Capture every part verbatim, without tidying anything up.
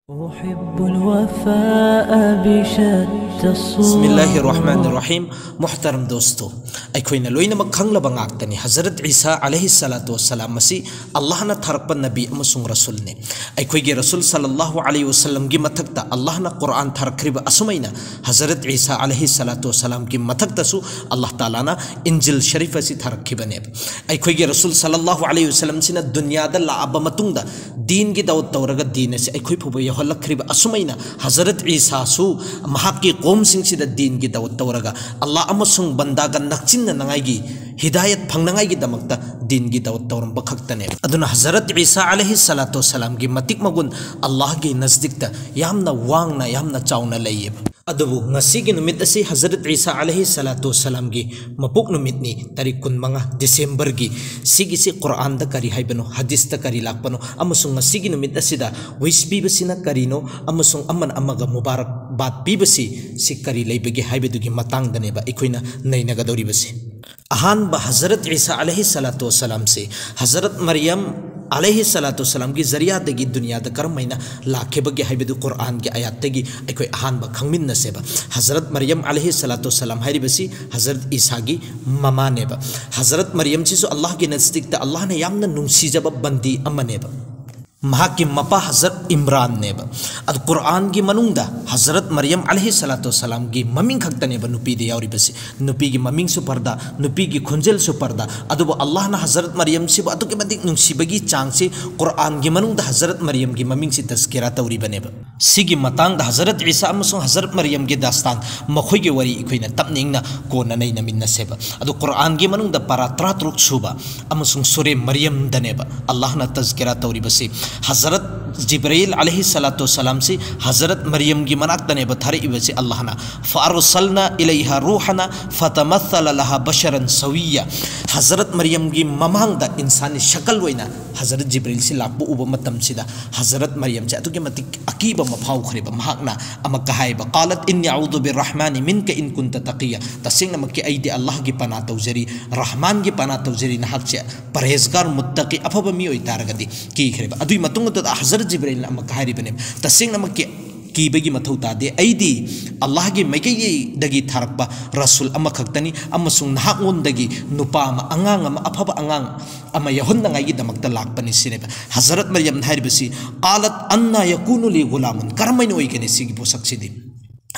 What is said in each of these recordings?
أحب الوفاء بشتى الصور. ꯕꯤꯁꯃꯤꯜꯂꯥꯍꯤꯔ ꯔꯍꯃꯥꯅꯤꯔ ꯔꯍꯤꯝ꯫ ꯃꯨꯍꯇꯔꯝ ꯗꯣꯁꯇꯣ, ꯑꯩꯈꯣꯏꯅ ꯂꯣꯏꯅꯃꯛ ꯈꯪꯂꯕ ꯉꯥꯛꯇꯅꯤ, ꯍꯖꯔꯠ ꯏꯁꯥ ꯑꯂꯩꯍꯤ ꯁꯂꯥꯇꯨ ꯋꯁꯁꯂꯥꯝ ꯑꯁꯤ ꯑꯜꯂꯥꯍꯅ ꯊꯥꯔꯛꯄ ꯅꯕꯤ ꯑꯃꯁꯨꯡ ꯔꯁꯨꯜꯅꯤ꯫ ꯑꯩꯈꯣꯏꯒꯤ ꯔꯁꯨꯜ ꯁꯜꯂꯜꯂꯥꯍꯨ ꯑꯂꯩꯍꯤ ꯋꯁꯜꯂꯝꯒꯤ ꯃꯊꯛꯇ ꯑꯜꯂꯥꯍꯅ ꯀꯨꯔꯥꯟ ꯊꯥꯔꯛꯈ꯭ꯔꯤꯕ ꯑꯁꯨꯃꯥꯏꯅ ꯍꯖꯔꯠ ꯏꯁꯥ ꯑꯂꯩꯍꯤ ꯁꯂꯥꯇꯨ ꯋꯁꯁꯂꯥꯝꯒꯤ ꯃꯊꯛꯇꯁꯨ ꯑꯜꯂꯥꯍ ꯇꯥꯂꯥꯅ ꯏꯟꯖꯤꯜ ꯁꯔꯤꯐ ꯑꯁꯤ ꯊꯥꯔꯛꯈꯤꯕꯅꯦꯕ꯫ ꯑꯩꯈꯣꯏꯒꯤ ꯔꯁꯨꯜ ꯁꯜꯂꯜꯂꯥꯍꯨ ꯑꯂꯩꯍꯤ ꯋꯁꯜꯂꯝꯁꯤꯅ ꯗꯨꯅꯤꯌꯥꯗ ꯂꯥꯛꯑꯕ ꯃꯇꯨꯡꯗ ꯗꯤꯟꯒꯤ ꯗꯥꯋꯠ ꯇꯧꯔꯒ ꯗꯤꯟ ꯑꯁꯤ ꯑꯩꯈꯣꯏ ꯐꯥꯎꯕ ꯌꯧꯍꯜꯂꯛꯈ꯭ꯔꯤꯕ ꯑꯁꯨꯃꯥꯏꯅ ꯍꯖꯔꯠ ꯏꯁꯥꯁꯨ ꯃꯍꯥꯛꯀꯤ ꯀꯣꯝꯁꯤꯡꯁꯤꯗ ꯗꯤꯟꯒꯤ ꯗꯥꯋꯠ ꯇꯧꯔꯒ ꯑꯜꯂꯥꯍ ꯑꯃꯁꯨꯡ ꯕꯟꯗꯥꯒ ꯅꯛꯁꯤꯟꯅꯅꯉꯥꯏꯒꯤ, ꯍꯤꯗꯥꯌꯠ ꯐꯪꯅꯉꯥꯏꯒꯤꯗꯃꯛꯇ ꯗꯤꯟꯒꯤ ꯗꯥꯋꯠ ꯇꯧꯔꯝꯕ ꯈꯛꯇꯅꯦꯕ꯫ ꯑꯗꯨꯅ ꯍꯖꯔꯠ ꯏꯁꯥ ꯑꯂꯩꯍꯤ ꯁꯂꯥꯇꯨ ꯋꯁꯁꯂꯥꯝꯒꯤ ꯃꯇꯤꯛ ꯃꯒꯨꯟ ꯑꯜꯂꯥꯍꯒꯤ ꯅꯖꯗꯤꯛꯇ ꯌꯥꯝꯅ ꯋꯥꯡꯅ, ꯌꯥꯝꯅ ꯆꯥꯎꯅ ꯂꯩꯌꯦꯕ꯫ ꯑꯗꯨꯕꯨ ꯉꯁꯤꯒꯤ ꯅꯨꯃꯤꯠ ꯑꯁꯤ ꯍꯖꯔꯠ ꯏꯁꯥ ꯑꯂꯩꯍꯤ ꯁꯂꯥꯇꯨ ꯋꯁꯁꯂꯥꯝꯒꯤ ꯃꯄꯣꯛ ꯅꯨꯃꯤꯠꯅꯤ, ꯇꯥꯔꯤꯛ ꯀꯨꯟꯃꯉꯥ ꯗꯤꯁꯦꯝꯕꯔꯒꯤ꯫ ꯁꯤꯒꯤꯁꯤ ꯀꯨꯔꯥꯟꯗ ꯀꯔꯤ ꯍꯥꯏꯕꯅꯣ, ꯍꯗꯤꯁꯇ ꯀꯔꯤ ꯂꯥꯛꯄꯅꯣ, ꯑꯃꯁꯨꯡ ꯉꯁꯤꯒꯤ ꯅꯨꯃꯤꯠ ꯑꯁꯤꯗ ꯋꯤꯁ ꯄꯤꯕꯁꯤꯅ ꯀꯔꯤꯅꯣ, ꯑꯃꯁꯨꯡ ꯑꯃꯅ ꯑꯃꯒ ꯃꯨꯕꯥꯔꯛꯕꯥꯠ ꯄꯤꯕꯁꯤ, ꯁꯤ ꯀꯔꯤ ꯂꯩꯕꯒꯦ ꯍꯥꯏꯕꯗꯨꯒꯤ ꯃꯇꯥꯡꯗꯅꯦꯕ ꯑꯩꯈꯣꯏꯅ ꯅꯩꯅꯒꯗꯧꯔꯤꯕꯁꯤ꯫ ꯑꯍꯥꯟꯕ ꯍꯖꯔꯠ ꯏꯁꯥ ꯑꯂꯩꯍꯤ ꯁꯂꯥꯇꯨ ꯋꯁꯁꯂꯥꯝꯁꯤ ꯍꯖꯔꯠ ꯃꯔꯤꯌꯝ ꯑꯂꯩꯍꯤ ꯁꯂꯥꯇꯨ ꯋꯁꯁꯂꯥꯝꯒꯤ ꯖꯔꯤꯌꯥꯗꯒꯤ ꯗꯨꯅꯤꯌꯥꯗ ꯀꯔꯝꯍꯥꯏꯅ ꯂꯥꯛꯈꯤꯕꯒꯦ ꯍꯥꯏꯕꯗꯨ ꯀꯨꯔꯥꯟꯒꯤ ꯑꯥꯌꯥꯠꯇꯒꯤ ꯑꯩꯈꯣꯏ ꯑꯍꯥꯟꯕ ꯈꯪꯃꯤꯟꯅꯁꯦꯕ꯫ ꯍꯖꯔꯠ ꯃꯔꯤꯌꯝ ꯑꯂꯩꯍꯤ ꯁꯂꯥꯇꯨ ꯋꯁꯁꯂꯥꯝ ꯍꯥꯏꯔꯤꯕꯁꯤ ꯍꯖꯔꯠ ꯏꯁꯥꯒꯤ ꯃꯃꯥꯅꯦꯕ꯫ ꯍꯖꯔꯠ ꯃꯔꯤꯌꯝꯁꯤꯁꯨ ꯑꯜꯂꯥꯍꯒꯤ ꯅꯖꯗꯤꯛꯇ ꯑꯜꯂꯥꯍꯅ ꯌꯥꯝꯅ ꯅꯨꯡꯁꯤꯖꯕ ꯕꯟꯗꯤ ꯑꯃꯅꯦꯕ꯫ ꯃꯍꯥꯛꯀꯤ ꯃꯄꯥ ꯍꯖꯔꯠ ꯏꯝꯔꯥꯟꯅꯦꯕ꯫ ꯑꯗꯨ ꯀꯨꯔꯥꯟꯒꯤ ꯃꯅꯨꯡꯗ ꯍꯖꯔꯠ ꯃꯔꯤꯌꯝ ꯑꯂꯩꯍꯤ ꯁꯂꯥꯇꯨ ꯋꯁꯁꯂꯥꯝꯒꯤ ꯃꯃꯤꯡ ꯈꯛꯇꯅꯦꯕ ꯅꯨꯄꯤꯗ ꯌꯥꯎꯔꯤꯕꯁꯤ꯫ ꯅꯨꯄꯤꯒꯤ ꯃꯃꯤꯡꯁꯨ ꯄꯔꯗꯥ, ꯅꯨꯄꯤꯒꯤ ꯈꯣꯟꯖꯦꯜꯁꯨ ꯄꯔꯗꯥ꯫ ꯑꯗꯨꯕꯨ ꯑꯜꯂꯥꯍꯅ ꯍꯖꯔꯠ ꯃꯔꯤꯌꯝꯁꯤꯕꯨ ꯑꯗꯨꯛꯀꯤ ꯃꯇꯤꯛ ꯅꯨꯡꯁꯤꯕꯒꯤ ꯆꯥꯡꯁꯤ ꯀꯨꯔꯥꯟꯒꯤ ꯃꯅꯨꯡꯗ ꯍꯖꯔꯠ ꯃꯔꯤꯌꯝꯒꯤ ꯃꯃꯤꯡꯁꯤ ꯇꯖꯀꯤꯔꯥ ꯇꯧꯔꯤꯕꯅꯦꯕ꯫ ꯁꯤꯒꯤ ꯃꯇꯥꯡꯗ ꯍꯖꯔꯠ ꯏꯁꯥ ꯑꯃꯁꯨꯡ ꯍꯖꯔꯠ ꯃꯔꯤꯌꯝꯒꯤ ꯗꯥꯁꯇꯥꯟ, ꯃꯈꯣꯏꯒꯤ ꯋꯥꯔꯤ ꯑꯩꯈꯣꯏꯅ ꯇꯞꯅ ꯏꯪꯅ ꯀꯣꯟꯅ ꯅꯩꯅꯃꯤꯟꯅꯁꯦꯕ꯫ ꯑꯗꯨ ꯀꯨꯔꯥꯟꯒꯤ ꯃꯅꯨꯡꯗ ꯄꯔꯥ ꯇꯔꯥꯇꯔꯨꯛ ꯁꯨꯕ ꯑꯃꯁꯨꯡ ꯁꯨꯔꯦ ꯃꯔꯤꯌꯝꯗꯅꯦꯕ ꯑꯜꯂꯥꯍꯅ ꯇꯖꯀꯤꯔꯥ ꯇꯧꯔꯤꯕꯁꯤ꯫ ꯍꯖꯔꯠ ꯖꯤꯕ꯭ꯔꯥꯏꯜ ꯑꯂꯩꯍꯤ ꯁꯂꯥꯇꯨ ꯋꯁꯁꯂꯥꯝꯁꯤ ꯍꯖꯔꯠ ꯃꯔꯤꯌꯝꯒꯤ ꯃꯅꯥꯛꯇꯅꯦꯕ ꯊꯥꯔꯛꯏꯕꯁꯤ ꯑꯜꯂꯥꯍꯅ꯫ "ꯐꯥꯔꯨꯁꯜꯅ ꯏꯂꯩꯍꯥ ꯔꯨꯍꯅ ꯐꯇꯃꯠꯁꯂ ꯂꯍꯥ ꯕꯁꯔꯟ ꯁꯋꯤꯌ"꯫ ꯍꯖꯔꯠ ꯃꯔꯤꯌꯝꯒꯤ ꯃꯃꯥꯡꯗ ꯏꯟꯁꯥꯟꯒꯤ ꯁꯀꯜ ꯑꯣꯏꯅ ꯍꯖꯔꯠ ꯖꯤꯕ꯭ꯔꯤꯜꯁꯤ ꯂꯥꯛꯄ ꯎꯕ ꯃꯇꯝꯁꯤꯗ ꯍꯖꯔꯠ ꯃꯔꯤꯌꯝꯁꯦ ꯑꯗꯨꯛꯀꯤ ꯃꯇꯤꯛ ꯑꯀꯤꯕ ꯑꯃ ꯐꯥꯎꯈ꯭ꯔꯦꯕ꯫ ꯃꯍꯥꯛꯅ ꯑꯃꯨꯛꯀ ꯍꯥꯏꯕ, "ꯀꯥꯂꯠ ꯏꯟꯅꯤ ꯑꯎꯗꯨ ꯕꯤꯔꯔꯍꯃꯥꯅꯤ ꯃꯤꯟꯀ ꯏꯟ ꯀꯨꯟꯇ ꯇꯀꯤꯌ"꯫ "ꯇꯁꯦꯡꯅꯃꯛꯀꯤ ꯑꯩꯗꯤ ꯑꯜꯂꯥꯍꯒꯤ ꯄꯅꯥ ꯇꯧꯖꯔꯤ, ꯔꯍꯃꯥꯟꯒꯤ ꯄꯅꯥ ꯇꯧꯖꯔꯤ, ꯅꯍꯥꯛꯁꯦ ꯄꯔꯍꯦꯖꯒꯥꯔ, ꯃꯨꯠꯇꯀꯤ, ꯑꯐꯕ ꯃꯤ ꯑꯣꯏꯇꯥꯔꯒꯗꯤ" ꯀꯤꯈ꯭ꯔꯦꯕ꯫ ꯑꯗꯨꯒꯤ ꯃꯇꯨꯡ ꯑꯗꯨꯗ ꯍꯖꯔꯠ ꯖꯤꯕ꯭ꯔꯥꯏꯜꯅ ꯑꯃꯨꯛꯀ ꯍꯥꯏꯔꯤꯕꯅꯦꯕ, "ꯇꯁꯦꯡꯅꯃꯛꯀꯤ ꯀꯤꯕꯒꯤ ꯃꯊꯧ ꯇꯥꯗꯦ꯫ ꯑꯩꯗꯤ ꯑꯜꯂꯥꯍꯒꯤ ꯃꯥꯏꯀꯩꯗꯒꯤ ꯊꯥꯔꯛꯄ ꯔꯁꯨꯜ ꯑꯃꯈꯛꯇꯅꯤ, ꯑꯃꯁꯨꯡ ꯅꯍꯥꯛꯉꯣꯟꯗꯒꯤ ꯅꯨꯄꯥ ꯑꯃ, ꯑꯉꯥꯡ ꯑꯃ, ꯑꯐꯕ ꯑꯉꯥꯡ ꯑꯃ ꯌꯥꯎꯍꯟꯅꯉꯥꯏꯒꯤꯗꯃꯛꯇ ꯂꯥꯛꯄꯅꯤ" ꯁꯤꯅꯦꯕ꯫ ꯍꯖꯔꯠ ꯃꯔꯤꯌꯝꯅ ꯍꯥꯏꯔꯤꯕꯁꯤ, "ꯀꯥꯂꯠ ꯑꯟꯅꯥ ꯌꯀꯨꯅꯨ ꯂꯤ ꯒꯨꯂꯥꯃꯨꯟ", ꯀꯔꯝꯍꯥꯏꯅ ꯑꯣꯏꯒꯅꯤ ꯁꯤꯒꯤ ꯄꯣꯠꯁꯛꯁꯤꯗꯤ?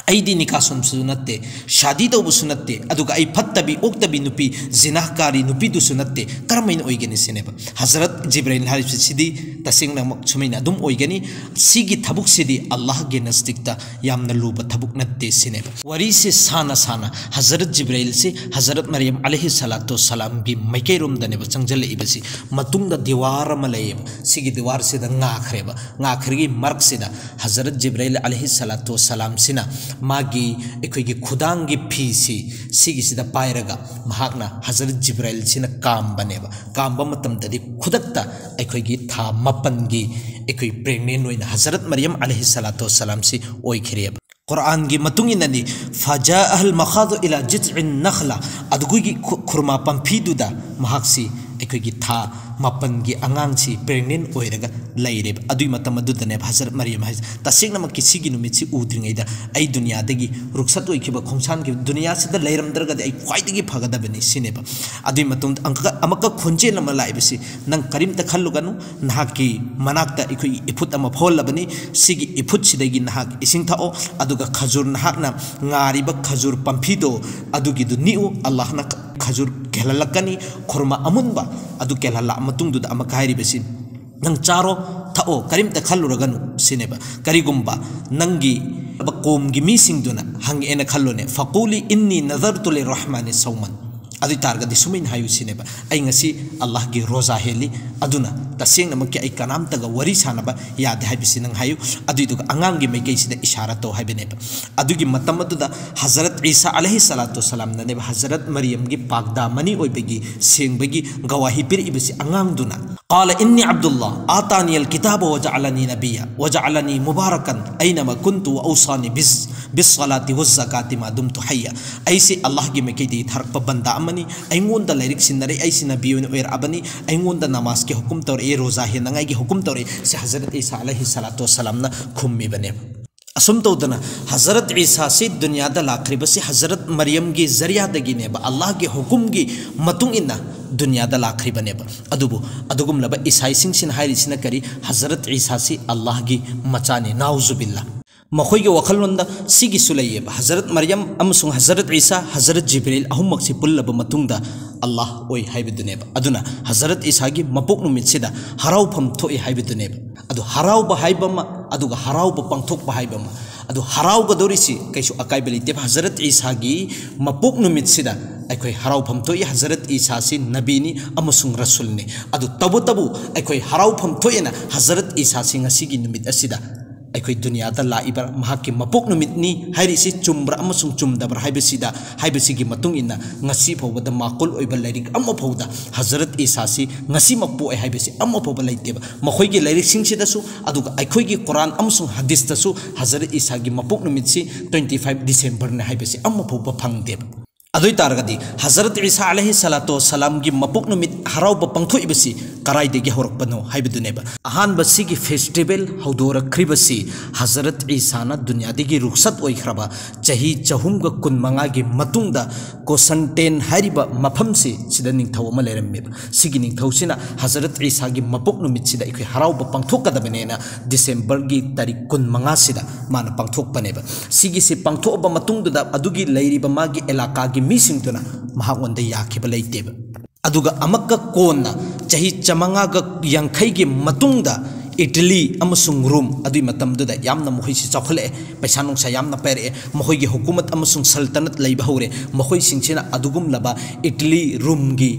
ꯑꯩꯗꯤ ꯅꯤꯀꯥ ꯁꯣꯟꯕꯁꯨ ꯅꯠꯇꯦ, ꯁꯥꯗꯤ ꯇꯧꯕꯁꯨ ꯅꯠꯇꯦ, ꯑꯗꯨꯒ ꯑꯩ ꯐꯠꯇꯕꯤ ꯑꯣꯛꯇꯕꯤ ꯅꯨꯄꯤ, ꯖꯤꯅꯥꯍꯀꯥꯔꯤ ꯅꯨꯄꯤꯗꯨꯁꯨ ꯅꯠꯇꯦ, ꯀꯔꯝꯍꯥꯏꯅ ꯑꯣꯏꯒꯅꯤ ꯁꯤꯅꯦꯕ꯫ ꯍꯖꯔꯠ ꯖꯤꯕ꯭ꯔꯥꯏꯜ ꯍꯥꯏꯔꯤꯕꯁꯤꯗꯤ ꯇꯁꯦꯡꯅꯃꯛ ꯁꯨꯃꯥꯏꯅ ꯑꯗꯨꯝ ꯑꯣꯏꯒꯅꯤ꯫ ꯁꯤꯒꯤ ꯊꯕꯛꯁꯤꯗꯤ ꯑꯜꯂꯥꯍꯒꯤ ꯅꯖꯗꯤꯛꯇ ꯌꯥꯝꯅ ꯂꯨꯕ ꯊꯕꯛ ꯅꯠꯇꯦ ꯁꯤꯅꯦꯕ꯫ ꯋꯥꯔꯤꯁꯦ ꯁꯥꯅ ꯁꯥꯅ ꯍꯖꯔꯠ ꯖꯤꯕ꯭ꯔꯥꯏꯜꯁꯦ ꯍꯖꯔꯠ ꯃꯔꯤꯌꯝ ꯑꯂꯩꯍꯤ ꯁꯂꯥꯇꯨ ꯁꯂꯥꯝꯒꯤ ꯃꯥꯏꯀꯩꯔꯣꯝꯗꯅꯦꯕ ꯆꯪꯁꯤꯜꯂꯛꯏꯕꯁꯤ꯫ ꯃꯇꯨꯡꯗ ꯗꯤꯋꯥꯔ ꯑꯃ ꯂꯩꯌꯦꯕ, ꯁꯤꯒꯤ ꯗꯤꯋꯥꯔꯁꯤꯗ ꯉꯥꯈ꯭ꯔꯦꯕ꯫ ꯉꯥꯈ꯭ꯔꯒꯤ ꯃꯔꯛꯁꯤꯗ ꯍꯖꯔꯠ ꯖꯤꯕ꯭ꯔꯥꯏꯜ ꯑꯂꯩꯍꯤ ꯁꯂꯥꯇꯨ ꯁꯂꯥꯝꯁꯤꯅ ꯃꯥꯒꯤ ꯑꯩꯈꯣꯏꯒꯤ ꯈꯨꯗꯥꯡꯒꯤ ꯐꯤꯁꯤ ꯁꯤꯒꯤꯁꯤꯗ ꯄꯥꯏꯔꯒ ꯃꯍꯥꯛꯅ ꯍꯖꯔꯠ ꯖꯤꯕ꯭ꯔꯥꯏꯜꯁꯤꯅ ꯀꯥꯝꯕꯅꯦꯕ꯫ ꯀꯥꯝꯕ ꯃꯇꯝꯗꯗꯤ ꯈꯨꯗꯛꯇ ꯑꯩꯈꯣꯏꯒꯤ ꯊꯥ ꯃꯥꯄꯟꯒꯤ ꯑꯩꯈꯣꯏ ꯄ꯭ꯔꯦꯒꯅꯦꯟ ꯑꯣꯏꯅ ꯍꯖꯔꯠ ꯃꯔꯤꯌꯝ ꯑꯂꯩꯍꯤ ꯁꯂꯥꯇꯨ ꯁꯂꯥꯝꯁꯤ ꯑꯣꯏꯈ꯭ꯔꯦꯕ꯫ ꯀꯨꯔꯥꯟꯒꯤ ꯃꯇꯨꯡ ꯏꯟꯅꯗꯤ, "ꯐꯖꯥ ꯑꯍꯜ ꯃꯈꯥꯗꯨ ꯏꯂꯥ ꯖꯤꯠ ꯏꯟ ꯅꯈꯂꯥ", ꯑꯗꯨꯒꯤ ꯈꯨ-, ꯈꯨꯔꯃꯥ ꯄꯥꯝꯕꯤꯗꯨꯗ ꯃꯍꯥꯛꯁꯤ ꯑꯩꯈꯣꯏꯒꯤ ꯊꯥ ꯃꯥꯄꯟꯒꯤ ꯑꯉꯥꯡꯁꯤ ꯄ꯭ꯔꯦꯒꯅꯦꯟ ꯑꯣꯏꯔꯒ ꯂꯩꯔꯦꯕ꯫ ꯑꯗꯨꯒꯤ ꯃꯇꯝ ꯑꯗꯨꯗꯅꯦꯕ ꯍꯖꯔꯠ ꯃꯔꯤꯌꯝ ꯍꯥꯏꯁꯦ, "ꯇꯁꯦꯡꯅꯃꯛꯀꯤ ꯁꯤꯒꯤ ꯅꯨꯃꯤꯠꯁꯤ ꯎꯗ꯭ꯔꯤꯉꯩꯗ ꯑꯩ ꯗꯨꯅꯤꯌꯥꯗꯒꯤ ꯔꯨꯛꯁꯠ ꯑꯣꯏꯈꯤꯕ, ꯈꯣꯡꯁꯥꯟꯈꯤꯕ, ꯗꯨꯅꯤꯌꯥꯁꯤꯗ ꯂꯩꯔꯝꯗ꯭ꯔꯒꯗꯤ ꯑꯩ ꯈ꯭ꯋꯥꯏꯗꯒꯤ ꯐꯒꯗꯕꯅꯤ" ꯁꯤꯅꯦꯕ꯫ ꯑꯗꯨꯒꯤ ꯃꯇꯨꯡꯗ ꯑꯃꯨꯛꯀ, ꯑꯃꯨꯛꯀ ꯈꯣꯟꯖꯦꯜ ꯑꯃ ꯂꯥꯛꯏꯕꯁꯤ, "ꯅꯪ ꯀꯔꯤꯝꯇ ꯈꯜꯂꯨꯒꯅꯨ, ꯅꯍꯥꯛꯀꯤ ꯃꯅꯥꯛꯇ ꯑꯩꯈꯣꯏꯒꯤ ꯏꯐꯨꯠ ꯑꯃ ꯐꯥꯎꯍꯜꯂꯕꯅꯤ꯫ ꯁꯤꯒꯤ ꯏꯐꯨꯠꯁꯤꯗꯒꯤ ꯅꯍꯥꯛ ꯏꯁꯤꯡ ꯊꯛꯑꯣ, ꯑꯗꯨꯒ ꯈꯖꯨꯔ, ꯅꯍꯥꯛꯅ ꯉꯥꯔꯤꯕ ꯈꯖꯨꯔ ꯄꯥꯝꯕꯤꯗꯣ, ꯑꯗꯨꯒꯤꯗꯨ ꯅꯤꯛꯎ꯫ ꯑꯜꯂꯥꯍꯅ ꯈꯖꯨꯔ ꯀꯦꯜꯍꯜꯂꯛꯀꯅꯤ, ꯈꯨꯔꯃꯥ ꯑꯃꯨꯟꯕ ꯑꯗꯨ ꯀꯦꯜꯍꯜꯂꯛꯑ ꯃꯇꯨꯡꯗꯨꯗ ꯑꯃꯨꯛꯀ ꯍꯥꯏꯔꯤꯕꯁꯤ, ꯅꯪ ꯆꯥꯔꯣ, ꯊꯛꯑꯣ, ꯀꯔꯤꯝꯇ ꯈꯜꯂꯨꯔꯒꯅꯨ" ꯁꯤꯅꯦꯕ꯫ ꯀꯔꯤꯒꯨꯝꯕ ꯅꯪꯒꯤ ꯀꯣꯝꯒꯤ ꯃꯤꯁꯤꯡꯗꯨꯅ ꯍꯪꯉꯛꯑꯦꯅ ꯈꯜꯂꯣꯅꯦ, "ꯐꯀꯨꯂꯤ ꯏꯟꯅꯤ ꯅꯖꯔꯇꯨ ꯂꯤꯔꯔꯍꯃꯥꯅꯤ ꯁꯧꯃꯟ", ꯑꯗꯨ ꯑꯣꯏ ꯇꯥꯔꯒꯗꯤ ꯁꯨꯃꯥꯏꯅ ꯍꯥꯏꯌꯨ ꯁꯤꯅꯦꯕ, "ꯑꯩ ꯉꯁꯤ ꯑꯜꯂꯥꯍꯒꯤ ꯔꯣꯖꯥ ꯍꯦꯜꯂꯤ, ꯑꯗꯨꯅ ꯇꯁꯦꯡꯅꯃꯛꯀꯤ ꯑꯩ ꯀꯅꯥꯝꯇꯒ ꯋꯥꯔꯤ ꯁꯥꯟꯅꯕ ꯌꯥꯗꯦ" ꯍꯥꯏꯕꯁꯤ ꯅꯪ ꯍꯥꯏꯌꯨ꯫ ꯑꯗꯨꯏꯗꯨꯒ ꯑꯉꯥꯡꯒꯤ ꯃꯥꯏꯀꯩꯁꯤꯗ ꯏꯁꯥꯔꯥ ꯇꯧ ꯍꯥꯏꯕꯅꯦꯕ꯫ ꯑꯗꯨꯒꯤ ꯃꯇꯝ ꯑꯗꯨꯗ ꯍꯖꯔꯠ ꯏꯁꯥ ꯑꯂꯩꯍꯤ ꯁꯂꯥꯇꯨ ꯁꯂꯥꯝꯅꯅꯦꯕ ꯍꯖꯔꯠ ꯃꯔꯤꯌꯝꯒꯤ ꯄꯥꯛꯗꯥꯃꯅꯤ ꯑꯣꯏꯕꯒꯤ, ꯁꯦꯡꯕꯒꯤ ꯒꯋꯥꯍꯤ ꯄꯤꯔꯛꯏꯕꯁꯤ ꯑꯉꯥꯡꯗꯨꯅ꯫ "ꯀꯥꯂ ꯏꯟꯅꯤ ꯑꯕꯗꯨꯜꯂꯥ, ꯑꯥꯇꯥꯅꯤ ꯑꯜ ꯀꯤꯇꯥꯕ ꯋꯖꯥꯑꯂꯅꯤ ꯅꯕꯤꯌꯥ, ꯋꯖꯥꯑꯂꯅꯤ ꯃꯨꯕꯥꯔꯀꯟ, ꯑꯩꯅꯃ ꯀꯨꯟꯇꯨ ꯋꯥ ꯑꯧꯁꯥꯅꯤ ꯕꯤꯁ-, ꯕꯤꯁꯁꯂꯥꯇꯤ ꯋꯖꯖꯀꯥꯇꯤ ꯃꯥ ꯗꯨꯝꯇꯨ ꯍꯩꯌꯥ꯫ ꯑꯩꯁꯤ ꯑꯜꯂꯥꯍꯒꯤ ꯃꯥꯏꯀꯩꯗꯒꯤ ꯊꯥꯔꯛꯄ ꯕꯟꯗꯥ ꯑꯃꯅꯤ꯫ ꯑꯩꯉꯣꯟꯗ ꯂꯥꯏꯔꯤꯛ ꯁꯤꯟꯅꯔꯛꯏ, ꯑꯩꯁꯤ ꯅꯕꯤ ꯑꯣꯏꯅ ꯑꯣꯏꯔꯛꯑꯕꯅꯤ꯫ ꯑꯩꯉꯣꯟꯗ ꯅꯃꯥꯖꯀꯤ ꯍꯨꯀꯨꯝ ꯇꯧꯔꯛꯏ, ꯔꯣꯖꯥ ꯍꯦꯟꯅꯉꯥꯏꯒꯤ ꯍꯨꯀꯨꯝ ꯇꯧꯔꯛꯏ꯫ ꯁꯤ ꯍꯖꯔꯠ ꯏꯁꯥ ꯑꯂꯩꯍꯤ ꯁꯂꯥꯇꯨ ꯋꯁꯂꯥꯝꯅ ꯈꯨꯝꯃꯤꯕꯅꯦꯕ꯫ ꯑꯁꯨꯝ ꯇꯧꯗꯅ ꯍꯖꯔꯠ ꯏꯁꯥꯁꯤ ꯗꯨꯅꯤꯌꯥꯗ ꯂꯥꯛꯈ꯭ꯔꯤꯕꯁꯤ ꯍꯖꯔꯠ ꯃꯔꯤꯌꯝꯒꯤ ꯖꯔꯤꯌꯥꯗꯒꯤꯅꯦꯕ, ꯑꯜꯂꯥꯍꯒꯤ ꯍꯨꯀꯨꯝꯒꯤ ꯃꯇꯨꯡ ꯏꯟꯅ ꯗꯨꯅꯤꯌꯥꯗ ꯂꯥꯛꯈ꯭ꯔꯤꯕꯅꯦꯕ꯫ ꯑꯗꯨꯕꯨ ꯑꯗꯨꯒꯨꯝꯂꯕ ꯏꯁꯥꯏꯁꯤꯡꯁꯤꯅ ꯍꯥꯏꯔꯤꯁꯤꯅ ꯀꯔꯤ? ꯍꯖꯔꯠ ꯏꯁꯥꯁꯤ ꯑꯜꯂꯥꯍꯒꯤ ꯃꯆꯥꯅꯤ, ꯅꯥꯎꯖꯨꯕꯤꯜꯂꯥ꯫ ꯃꯈꯣꯏꯒꯤ ꯋꯥꯈꯜꯂꯣꯟꯗ ꯁꯤꯒꯤꯁꯨ ꯂꯩꯌꯦꯕ, ꯍꯖꯔꯠ ꯃꯔꯤꯌꯝ ꯑꯃꯁꯨꯡ ꯍꯖꯔꯠ ꯏꯁꯥ, ꯍꯖꯔꯠ ꯖꯤꯕ꯭ꯔꯤꯜ ꯑꯍꯨꯝꯃꯛꯁꯤ ꯄꯨꯜꯂꯕ ꯃꯇꯨꯡꯗ ꯑꯜꯂꯥꯍ ꯑꯣꯏ ꯍꯥꯏꯕꯗꯨꯅꯦꯕ꯫ ꯑꯗꯨꯅ ꯍꯖꯔꯠ ꯏꯁꯥꯒꯤ ꯃꯄꯣꯛ ꯅꯨꯃꯤꯠꯁꯤꯗ ꯍꯔꯥꯎꯐꯝ ꯊꯣꯛꯏ ꯍꯥꯏꯕꯗꯨꯅꯦꯕ꯫ ꯑꯗꯨ ꯍꯔꯥꯎꯕ ꯍꯥꯏꯕ ꯑꯃ, ꯑꯗꯨꯒ ꯍꯔꯥꯎꯕ ꯄꯥꯡꯊꯣꯛꯄ ꯍꯥꯏꯕ ꯑꯃ꯫ ꯑꯗꯨ ꯍꯔꯥꯎꯒꯗꯧꯔꯤꯁꯤ ꯀꯩꯁꯨ ꯑꯀꯥꯏꯕ ꯂꯩꯇꯦꯕ꯫ ꯍꯖꯔꯠ ꯏꯁꯥꯒꯤ ꯃꯄꯣꯛ ꯅꯨꯃꯤꯠꯁꯤꯗ ꯑꯩꯈꯣꯏ ꯍꯔꯥꯎꯐꯝ ꯊꯣꯛꯏ꯫ ꯍꯖꯔꯠ ꯏꯁꯥꯁꯤ ꯅꯕꯤꯅꯤ ꯑꯃꯁꯨꯡ ꯔꯁꯨꯜꯅꯤ꯫ ꯑꯗꯨ ꯇꯧꯕꯇꯕꯨ ꯑꯩꯈꯣꯏ ꯍꯔꯥꯎꯐꯝ ꯊꯣꯛꯑꯦꯅ ꯍꯖꯔꯠ ꯏꯁꯥꯁꯤ ꯉꯁꯤꯒꯤ ꯅꯨꯃꯤꯠ ꯑꯁꯤꯗ ꯑꯩꯈꯣꯏ ꯗꯨꯅꯤꯌꯥꯗ ꯂꯥꯛꯏꯕ ꯃꯍꯥꯛꯀꯤ ꯃꯄꯣꯛ ꯅꯨꯃꯤꯠꯅꯤ ꯍꯥꯏꯔꯤꯁꯤ ꯆꯨꯝꯕ꯭ꯔꯥ ꯑꯃꯁꯨꯡ ꯆꯨꯝꯗꯕ꯭ꯔꯥ ꯍꯥꯏꯕꯁꯤꯗ, ꯍꯥꯏꯕꯁꯤꯒꯤ ꯃꯇꯨꯡ ꯏꯟꯅ ꯉꯁꯤ ꯐꯥꯎꯕꯗ ꯃꯥꯀꯨꯜ ꯑꯣꯏꯕ ꯂꯥꯏꯔꯤꯛ ꯑꯃ ꯐꯥꯎꯗ ꯍꯖꯔꯠ ꯏꯁꯥꯁꯤ ꯉꯁꯤꯃꯛ ꯄꯣꯛꯑꯦ ꯍꯥꯏꯕꯁꯤ ꯑꯃ ꯐꯥꯎꯕ ꯂꯩꯇꯦꯕ꯫ ꯃꯈꯣꯏꯒꯤ ꯂꯥꯏꯔꯤꯛꯁꯤꯡꯁꯤꯗꯁꯨ, ꯑꯗꯨꯒ ꯑꯩꯈꯣꯏꯒꯤ ꯀꯨꯔꯥꯟ ꯑꯃꯁꯨꯡ ꯍꯗꯤꯁꯇꯁꯨ ꯍꯖꯔꯠ ꯏꯁꯥꯒꯤ ꯃꯄꯣꯛ ꯅꯨꯃꯤꯠꯁꯤ twenty five Decemberꯅꯤ ꯍꯥꯏꯕꯁꯤ ꯑꯃ ꯐꯥꯎꯕ ꯐꯪꯗꯦꯕ꯫ ꯑꯗꯨ ꯑꯣꯏ ꯇꯥꯔꯒꯗꯤ ꯍꯖꯔꯠ ꯏꯁꯥ ꯑꯂꯩꯍꯤ ꯁꯂꯥꯇꯨ ꯋꯁꯂꯥꯝꯒꯤ ꯃꯄꯣꯛ ꯅꯨꯃꯤꯠ ꯍꯔꯥꯎꯕ ꯄꯥꯡꯊꯣꯛꯏꯕꯁꯤ ꯀꯔꯥꯏꯗꯒꯤ ꯍꯧꯔꯛꯄꯅꯣ ꯍꯥꯏꯕꯗꯨꯅꯦꯕ꯫ ꯑꯍꯥꯟꯕ ꯁꯤꯒꯤ festival ꯍꯧꯗꯣꯔꯛꯈ꯭ꯔꯤꯕꯁꯤ ꯍꯖꯔꯠ ꯏꯁꯥꯅ ꯗꯨꯅꯤꯌꯥꯗꯒꯤ ꯔꯨꯈꯁꯠ ꯑꯣꯏꯈ꯭ꯔꯕ ꯆꯍꯤ ꯆꯍꯨꯝꯒ ꯀꯨꯟꯃꯉꯥꯒꯤ ꯃꯇꯨꯡꯗ ꯀꯣꯁꯟꯇꯦꯟ ꯍꯥꯏꯔꯤꯕ ꯃꯐꯝꯁꯤ ꯁꯤꯗ ꯅꯤꯡꯊꯧ ꯑꯃ ꯂꯩꯔꯝꯃꯦꯕ꯫ ꯁꯤꯒꯤ ꯅꯤꯡꯊꯧꯁꯤꯅ ꯍꯖꯔꯠ ꯏꯁꯥꯒꯤ ꯃꯄꯣꯛ ꯅꯨꯃꯤꯠꯁꯤꯗ ꯑꯩꯈꯣꯏ ꯍꯔꯥꯎꯕ ꯄꯥꯡꯊꯣꯛꯀꯗꯕꯅꯦꯅ ꯗꯤꯁꯦꯝꯕꯔꯒꯤ ꯇꯥꯔꯤꯛ ꯀꯨꯟꯃꯉꯥꯁꯤꯗ ꯃꯥꯅ ꯄꯥꯡꯊꯣꯛꯄꯅꯦꯕ꯫ ꯁꯤꯒꯤꯁꯤ ꯄꯥꯡꯊꯣꯛꯑꯕ ꯃꯇꯨꯡꯗꯨꯗ ꯑꯗꯨꯒꯤ ꯂꯩꯔꯤꯕ ꯃꯥꯒꯤ ꯑꯦꯂꯥꯀꯥꯒꯤ ꯃꯤꯁꯤꯡꯗꯨꯅ ꯃꯍꯥꯛꯉꯣꯟꯗ ꯌꯥꯈꯤꯕ ꯂꯩꯇꯦꯕ꯫ ꯑꯗꯨꯒ ꯑꯃꯛꯀ ꯀꯣꯟꯅ ꯆꯍꯤ ꯆꯥꯃꯉꯥꯒ ꯌꯥꯡꯈꯩꯒꯤ ꯃꯇꯨꯡꯗ ꯏꯇꯂꯤ ꯑꯃꯁꯨꯡ ꯔꯣꯝ, ꯑꯗꯨꯒꯤ ꯃꯇꯝꯗꯨꯗ ꯌꯥꯝꯅ ꯃꯈꯣꯏꯁꯤ ꯆꯥꯎꯈꯠꯂꯛꯑꯦ, ꯄꯩꯁꯥ ꯅꯨꯡꯁꯥ ꯌꯥꯝꯅ ꯄꯥꯏꯔꯛꯑꯦ, ꯃꯈꯣꯏꯒꯤ ꯍꯨꯀꯨꯃꯠ ꯑꯃꯁꯨꯡ ꯁꯜꯇꯅꯠ ꯂꯩꯕ ꯍꯧꯔꯦ꯫ ꯃꯈꯣꯏꯁꯤꯡꯁꯤꯅ ꯑꯗꯨꯒꯨꯝꯂꯕ ꯏꯇꯂꯤ ꯔꯣꯝꯒꯤ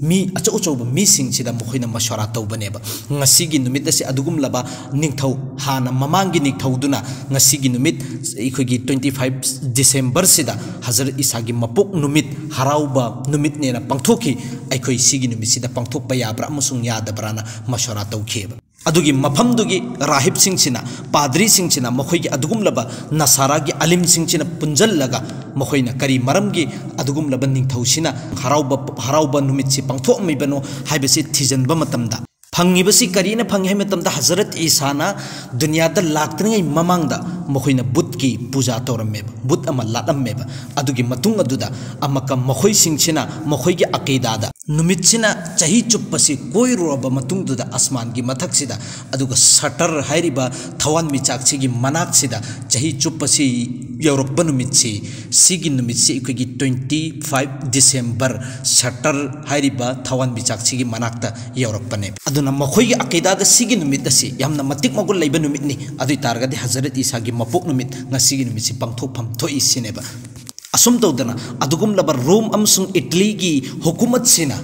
ꯃꯤ ꯑꯆꯧ ꯑꯆꯧꯕ ꯃꯤꯁꯤꯡꯁꯤꯗ ꯃꯈꯣꯏꯅ ꯃꯁꯋꯥꯔꯥ ꯇꯧꯕꯅꯦꯕ꯫ ꯉꯁꯤꯒꯤ ꯅꯨꯃꯤꯠ ꯑꯁꯤ ꯑꯗꯨꯒꯨꯝꯂꯕ ꯅꯤꯡꯊꯧ, ꯍꯥꯟꯅ ꯃꯃꯥꯡꯒꯤ ꯅꯤꯡꯊꯧꯗꯨꯅ ꯉꯁꯤꯒꯤ ꯅꯨꯃꯤꯠ, ꯑꯩꯈꯣꯏꯒꯤ twenty five Decemberꯁꯤꯗ ꯍꯖꯔꯠ ꯏꯁꯥꯒꯤ ꯃꯄꯣꯛ ꯅꯨꯃꯤꯠ ꯍꯔꯥꯎꯕ ꯅꯨꯃꯤꯠꯅꯦꯅ ꯄꯥꯡꯊꯣꯛꯈꯤ꯫ ꯑꯩꯈꯣꯏ ꯁꯤꯒꯤ ꯅꯨꯃꯤꯠꯁꯤꯗ ꯄꯥꯡꯊꯣꯛꯄ ꯌꯥꯕ꯭ꯔꯥ ꯑꯃꯁꯨꯡ ꯌꯥꯗꯕ꯭ꯔꯥꯅ ꯃꯁꯋꯥꯔꯥ ꯇꯧꯈꯤꯑꯕ꯫ ꯑꯗꯨꯒꯤ ꯃꯐꯝꯗꯨꯒꯤ ꯔꯥꯍꯤꯕꯁꯤꯡꯁꯤꯅ, ꯄꯥꯗ꯭ꯔꯤꯁꯤꯡꯁꯤꯅ ꯃꯈꯣꯏꯒꯤ ꯑꯗꯨꯒꯨꯝꯂꯕ ꯅꯁꯥꯔꯥꯒꯤ ꯑꯂꯤꯝꯁꯤꯡꯁꯤꯅ ꯄꯨꯟꯖꯜꯂꯒ ꯃꯈꯣꯏꯅ ꯀꯔꯤ ꯃꯔꯝꯒꯤ ꯑꯗꯨꯒꯨꯝꯂꯕ ꯅꯤꯡꯊꯧꯁꯤꯅ ꯍꯔꯥꯎꯕ, ꯍꯔꯥꯎꯕ ꯅꯨꯃꯤꯠꯁꯤ ꯄꯥꯡꯊꯣꯛꯑꯝꯃꯤꯕꯅꯣ ꯍꯥꯏꯕꯁꯤ ꯊꯤꯖꯤꯟꯕ ꯃꯇꯝꯗ, ꯐꯪꯉꯤꯕꯁꯤ ꯀꯔꯤꯅ ꯐꯪꯉꯤ ꯍꯥꯏꯕ ꯃꯇꯝꯗ, ꯍꯖꯔꯠ ꯏꯁꯥꯅ ꯗꯨꯅꯤꯌꯥꯗ ꯂꯥꯛꯇ꯭ꯔꯤꯉꯩ ꯃꯃꯥꯡꯗ ꯃꯈꯣꯏꯅ ꯕꯨꯠꯀꯤ ꯄꯨꯖꯥ ꯇꯧꯔꯝꯃꯦꯕ, ꯕꯨꯠ ꯑꯃ ꯂꯥꯠꯂꯝꯃꯦꯕ꯫ ꯑꯗꯨꯒꯤ ꯃꯇꯨꯡ ꯑꯗꯨꯗ ꯑꯃꯨꯛꯀ ꯃꯈꯣꯏꯁꯤꯡꯁꯤꯅ ꯃꯈꯣꯏꯒꯤ ꯑꯀꯤꯗꯥꯗ ꯅꯨꯃꯤꯠꯁꯤꯅ ꯆꯍꯤ ꯆꯨꯞꯄꯁꯤ ꯀꯣꯏꯔꯨꯔꯕ ꯃꯇꯨꯡꯗꯨꯗ ꯑꯁꯃꯥꯟꯒꯤ ꯃꯊꯛꯁꯤꯗ, ꯑꯗꯨꯒ ꯁꯇꯔ ꯍꯥꯏꯔꯤꯕ ꯊꯋꯥꯟꯃꯤꯆꯥꯛꯁꯤꯒꯤ ꯃꯅꯥꯛꯁꯤꯗ ꯆꯍꯤ ꯆꯨꯞꯄꯁꯤ ꯌꯧꯔꯛꯄ ꯅꯨꯃꯤꯠꯁꯤ, ꯁꯤꯒꯤ ꯅꯨꯃꯤꯠꯁꯤ ꯑꯩꯈꯣꯏꯒꯤ twenty five December, ꯁꯇꯔ ꯍꯥꯏꯔꯤꯕ ꯊꯋꯥꯟꯃꯤꯆꯥꯛꯁꯤꯒꯤ ꯃꯅꯥꯛꯇ ꯌꯧꯔꯛꯄꯅꯦꯕ꯫ ꯑꯗꯨꯅ ꯃꯈꯣꯏꯒꯤ ꯑꯀꯤꯗꯥꯗ ꯁꯤꯒꯤ ꯅꯨꯃꯤꯠ ꯑꯁꯤ ꯌꯥꯝꯅ ꯃꯇꯤꯛ ꯃꯒꯨꯟ ꯂꯩꯕ ꯅꯨꯃꯤꯠꯅꯤ꯫ ꯑꯗꯨ ꯑꯣꯏ ꯇꯥꯔꯒꯗꯤ ꯍꯖꯔꯠ ꯏꯁꯥꯒꯤ ꯃꯄꯣꯛ ꯅꯨꯃꯤꯠ, ꯉꯁꯤꯒꯤ ꯅꯨꯃꯤꯠꯁꯤ ꯄꯥꯡꯊꯣꯛꯐꯝ ꯊꯣꯛꯏ ꯁꯤꯅꯦꯕ꯫ ꯑꯁꯨꯝ ꯇꯧꯗꯅ ꯑꯗꯨꯒꯨꯝꯂꯕ ꯔꯣꯝ ꯑꯃꯁꯨꯡ ꯏꯇꯂꯤꯒꯤ ꯍꯨꯀꯨꯃꯠꯁꯤꯅ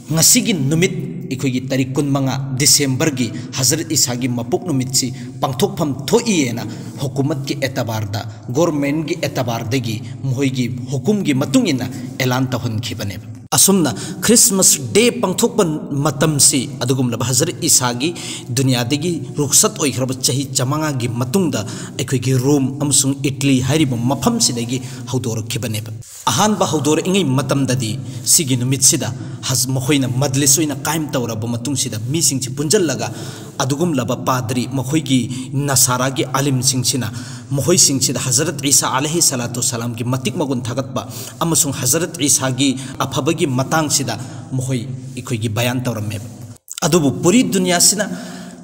ꯉꯁꯤꯒꯤ ꯅꯨꯃꯤꯠ, ꯑꯩꯈꯣꯏꯒꯤ ꯇꯥꯔꯤꯛ ꯀꯨꯟꯃꯉꯥ Decemberꯒꯤ ꯍꯖꯔꯠ ꯏꯁꯥꯒꯤ ꯃꯄꯣꯛ ꯅꯨꯃꯤꯠꯁꯤ ꯄꯥꯡꯊꯣꯛꯐꯝ ꯊꯣꯛꯏꯑꯅ ꯍꯨꯀꯨꯃꯠꯀꯤ ꯑꯦꯇꯕꯥꯔꯗ, ꯒꯣꯔꯃꯦꯟꯒꯤ ꯑꯦꯇꯕꯥꯔꯗꯒꯤ ꯃꯈꯣꯏꯒꯤ ꯍꯨꯀꯨꯝꯒꯤ ꯃꯇꯨꯡ ꯏꯟꯅ ꯑꯦꯂꯥꯟ ꯇꯧꯍꯟꯈꯤꯕꯅꯦꯕ꯫ ꯑꯁꯨꯝꯅ Christmas Day ꯄꯥꯡꯊꯣꯛꯄ ꯃꯇꯝꯁꯤ ꯑꯗꯨꯒꯨꯝꯂꯕ ꯍꯖꯔꯠ ꯏꯁꯥꯒꯤ ꯗꯨꯅꯤꯌꯥꯗꯒꯤ ꯔꯨꯈꯁꯠ ꯑꯣꯏꯈ꯭ꯔꯕ ꯆꯍꯤ ꯆꯥꯃꯉꯥꯒꯤ ꯃꯇꯨꯡꯗ ꯑꯩꯈꯣꯏꯒꯤ ꯔꯣꯝ ꯑꯃꯁꯨꯡ ꯏꯇꯂꯤ ꯍꯥꯏꯔꯤꯕ ꯃꯐꯝꯁꯤꯗꯒꯤ ꯍꯧꯗꯣꯔꯛꯈꯤꯕꯅꯦꯕ꯫ ꯑꯍꯥꯟꯕ ꯍꯧꯗꯣꯔꯛꯏꯉꯩ ꯃꯇꯝꯗꯗꯤ ꯁꯤꯒꯤ ꯅꯨꯃꯤꯠꯁꯤꯗ ꯍꯖ-, ꯃꯈꯣꯏꯅ ꯃꯖꯂꯤꯁ ꯑꯣꯏꯅ ꯀꯥꯏꯝ ꯇꯧꯔꯕ ꯃꯇꯨꯡꯁꯤꯗ ꯃꯤꯁꯤꯡꯁꯤ ꯄꯨꯟꯁꯤꯜꯂꯒ ꯑꯗꯨꯒꯨꯝꯂꯕ ꯄꯥꯗ꯭ꯔꯤ, ꯃꯈꯣꯏꯒꯤ ꯅꯁꯥꯔꯥꯒꯤ ꯑꯥꯂꯤꯝꯁꯤꯡꯁꯤꯅ ꯃꯈꯣꯏꯁꯤꯡꯁꯤꯗ ꯍꯖꯔꯠ ꯏꯁꯥ ꯑꯂꯩꯍꯤ ꯁꯂꯥꯇꯨ ꯁꯂꯥꯝꯒꯤ ꯃꯇꯤꯛ ꯃꯒꯨꯟ ꯊꯥꯒꯠꯄ ꯑꯃꯁꯨꯡ ꯍꯖꯔꯠ ꯏꯁꯥꯒꯤ ꯑꯐꯕꯒꯤ ꯃꯇꯥꯡꯁꯤꯗ ꯃꯈꯣꯏ ꯑꯩꯈꯣꯏꯒꯤ ꯕꯌꯥꯟ ꯇꯧꯔꯝꯃꯦꯕ꯫ ꯑꯗꯨꯕꯨ ꯄꯨꯔꯤ ꯗꯨꯅꯤꯌꯥꯁꯤꯅ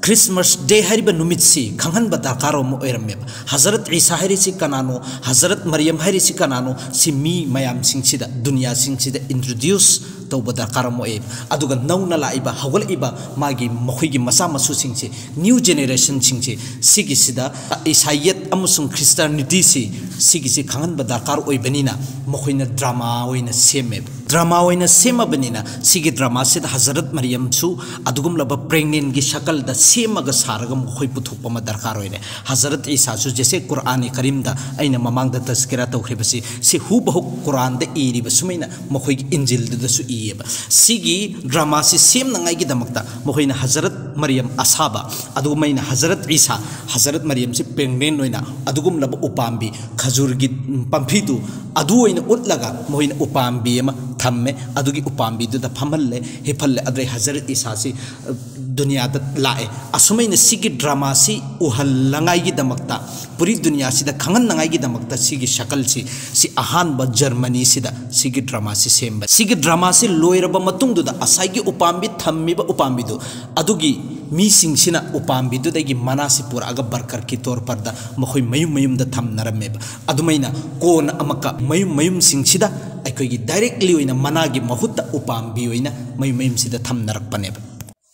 Christmas Day ꯍꯥꯏꯔꯤꯕ ꯅꯨꯃꯤꯠꯁꯤ ꯈꯪꯍꯟꯕ ꯗꯔꯀꯥꯔ ꯑꯃ ꯑꯣꯏꯔꯝꯃꯦꯕ꯫ ꯍꯖꯔꯠ ꯏꯁꯥ ꯍꯥꯏꯔꯤꯁꯤ ꯀꯅꯥꯅꯣ? ꯍꯖꯔꯠ ꯃꯔꯤꯌꯝ ꯍꯥꯏꯔꯤꯁꯤ ꯀꯅꯥꯅꯣ? ꯁꯤ ꯃꯤ ꯃꯌꯥꯝꯁꯤꯡꯁꯤꯗ, ꯗꯨꯅꯤꯌꯥꯁꯤꯡꯁꯤꯗ introduce ꯇꯧꯕ ꯗꯔꯀꯥꯔ ꯑꯃ ꯑꯣꯏꯌꯦꯕ꯫ ꯑꯗꯨꯒ ꯅꯧꯅ ꯂꯥꯛꯏꯕ, ꯍꯧꯒꯠꯂꯛꯏꯕ ꯃꯥꯒꯤ, ꯃꯈꯣꯏꯒꯤ ꯃꯆꯥ ꯃꯁꯨꯁꯤꯡꯁꯤ, new generationꯁꯤꯡꯁꯤ, ꯁꯤꯒꯤꯁꯤꯗ ꯏꯁꯥꯏꯌꯠ ꯑꯃꯁꯨꯡ ꯈ꯭ꯔꯤꯁꯇꯥꯅꯤꯇꯤꯁꯤ, ꯁꯤꯒꯤꯁꯤ ꯈꯪꯍꯟꯕ ꯗꯔꯀꯥꯔ ꯑꯣꯏꯕꯅꯤꯅ ꯃꯈꯣꯏꯅ ꯗ꯭ꯔꯃꯥ ꯑꯣꯏꯅ ꯁꯦꯝꯃꯦꯕ꯫ ꯗ꯭ꯔꯃꯥ ꯑꯣꯏꯅ ꯁꯦꯝꯃꯕꯅꯤꯅ ꯁꯤꯒꯤ ꯗ꯭ꯔꯃꯥꯁꯤꯗ ꯍꯖꯔꯠ ꯃꯔꯤꯌꯝꯁꯨ ꯑꯗꯨꯒꯨꯝꯂꯕ pregnantꯒꯤ ꯁꯀꯜꯗ ꯁꯦꯝꯃꯒ ꯁꯥꯔꯒ ꯃꯈꯣꯏ ꯄꯨꯊꯣꯛꯄ ꯑꯃ ꯗꯔꯀꯥꯔ ꯑꯣꯏꯔꯦ꯫ ꯍꯖꯔꯠ ꯏꯁꯥꯁꯨ ꯖꯦꯁꯦ ꯀꯨꯔꯥꯟ ꯀꯔꯤꯝꯗ ꯑꯩꯅ ꯃꯃꯥꯡꯗ ꯇꯖꯀꯤꯔꯥ ꯇꯧꯈ꯭ꯔꯤꯕꯁꯤ, ꯁꯤ ꯍꯨꯕꯍꯨ ꯀꯨꯔꯥꯟꯗ ꯏꯔꯤꯕ ꯁꯨꯃꯥꯏꯅ ꯃꯈꯣꯏꯒꯤ ꯏꯟꯖꯤꯜꯗꯨꯗꯁꯨ ꯏꯌꯦꯕ꯫ ꯁꯤꯒꯤ ꯗ꯭ꯔꯃꯥꯁꯤ ꯁꯦꯝꯅꯉꯥꯏꯒꯤꯗꯃꯛꯇ ꯃꯈꯣꯏꯅ ꯍꯖꯔꯠ ꯃꯔꯤꯌꯝ ꯑꯁꯥꯕ, ꯑꯗꯨꯒꯨꯝꯃꯥꯏꯅ ꯍꯖꯔꯠ ꯏꯁꯥ, ꯍꯖꯔꯠ ꯃꯔꯤꯌꯝꯁꯤ pregnant ꯑꯣꯏꯅ ꯑꯗꯨꯒꯨꯝꯂꯕ ꯎꯄꯥꯝꯕꯤ, ꯈꯖꯨꯔꯒꯤ ꯄꯥꯝꯕꯤꯗꯨ, ꯑꯗꯨ ꯑꯣꯏꯅ ꯎꯠꯂꯒ ꯃꯈꯣꯏꯅ ꯎꯄꯥꯝꯕꯤ ꯑꯃ ꯊꯝꯃꯦ꯫ ꯑꯗꯨꯒꯤ ꯎꯄꯥꯝꯕꯤꯗꯨꯗ ꯐꯝꯍꯜꯂꯦ, ꯍꯤꯞꯍꯜꯂꯦ꯫ ꯑꯗꯨꯗꯩ ꯍꯖꯔꯠ ꯏꯁꯥꯁꯤ, ꯑ, ꯗꯨꯅꯤꯌꯥꯗ ꯂꯥꯛꯑꯦ꯫ ꯑꯁꯨꯃꯥꯏꯅ ꯁꯤꯒꯤ ꯗ꯭ꯔꯃꯥꯁꯤ ꯎꯍꯜꯂꯉꯥꯏꯒꯤꯗꯃꯛꯇ, ꯄꯨꯔꯤ ꯗꯨꯅꯤꯌꯥꯁꯤꯗ ꯈꯪꯍꯟꯅꯉꯥꯏꯒꯤꯗꯃꯛꯇ ꯁꯤꯒꯤ ꯁꯀꯜꯁꯤ, ꯁꯤ ꯑꯍꯥꯟꯕ ꯖꯔꯃꯅꯤꯁꯤꯗ ꯁꯤꯒꯤ ꯗ꯭ꯔꯃꯥꯁꯤ ꯁꯦꯝꯕ꯫ ꯁꯤꯒꯤ ꯗ꯭ꯔꯃꯥꯁꯤ ꯂꯣꯏꯔꯕ ꯃꯇꯨꯡꯗꯨꯗ ꯉꯁꯥꯏꯒꯤ ꯎꯄꯥꯝꯕꯤ ꯊꯝꯃꯤꯕ ꯎꯄꯥꯝꯕꯤꯗꯨ, ꯑꯗꯨꯒꯤ ꯃꯤꯁꯤꯡꯁꯤꯅ ꯎꯄꯥꯝꯕꯤꯗꯨꯗꯒꯤ ꯃꯅꯥꯁꯤ ꯄꯨꯔꯛꯑꯒ ꯕꯔꯀꯔꯀꯤ ꯇꯣꯔ ꯄꯔꯗ ꯃꯈꯣꯏ ꯃꯌꯨꯝ ꯃꯌꯨꯝꯗ ꯊꯝꯅꯔꯝꯃꯦꯕ꯫ ꯑꯗꯨꯃꯥꯏꯅ ꯀꯣꯟꯅ ꯑꯃꯨꯛꯀ ꯃꯌꯨꯝ ꯃꯌꯨꯝꯁꯤꯡꯁꯤꯗ ꯑꯩꯈꯣꯏꯒꯤ directly ꯑꯣꯏꯅ ꯃꯅꯥꯒꯤ ꯃꯍꯨꯠꯇ ꯎꯄꯥꯝꯕꯤ ꯑꯣꯏꯅ ꯃꯌꯨꯝ ꯃꯌꯨꯝꯁꯤꯗ ꯊꯝꯅꯔꯛꯄꯅꯦꯕ꯫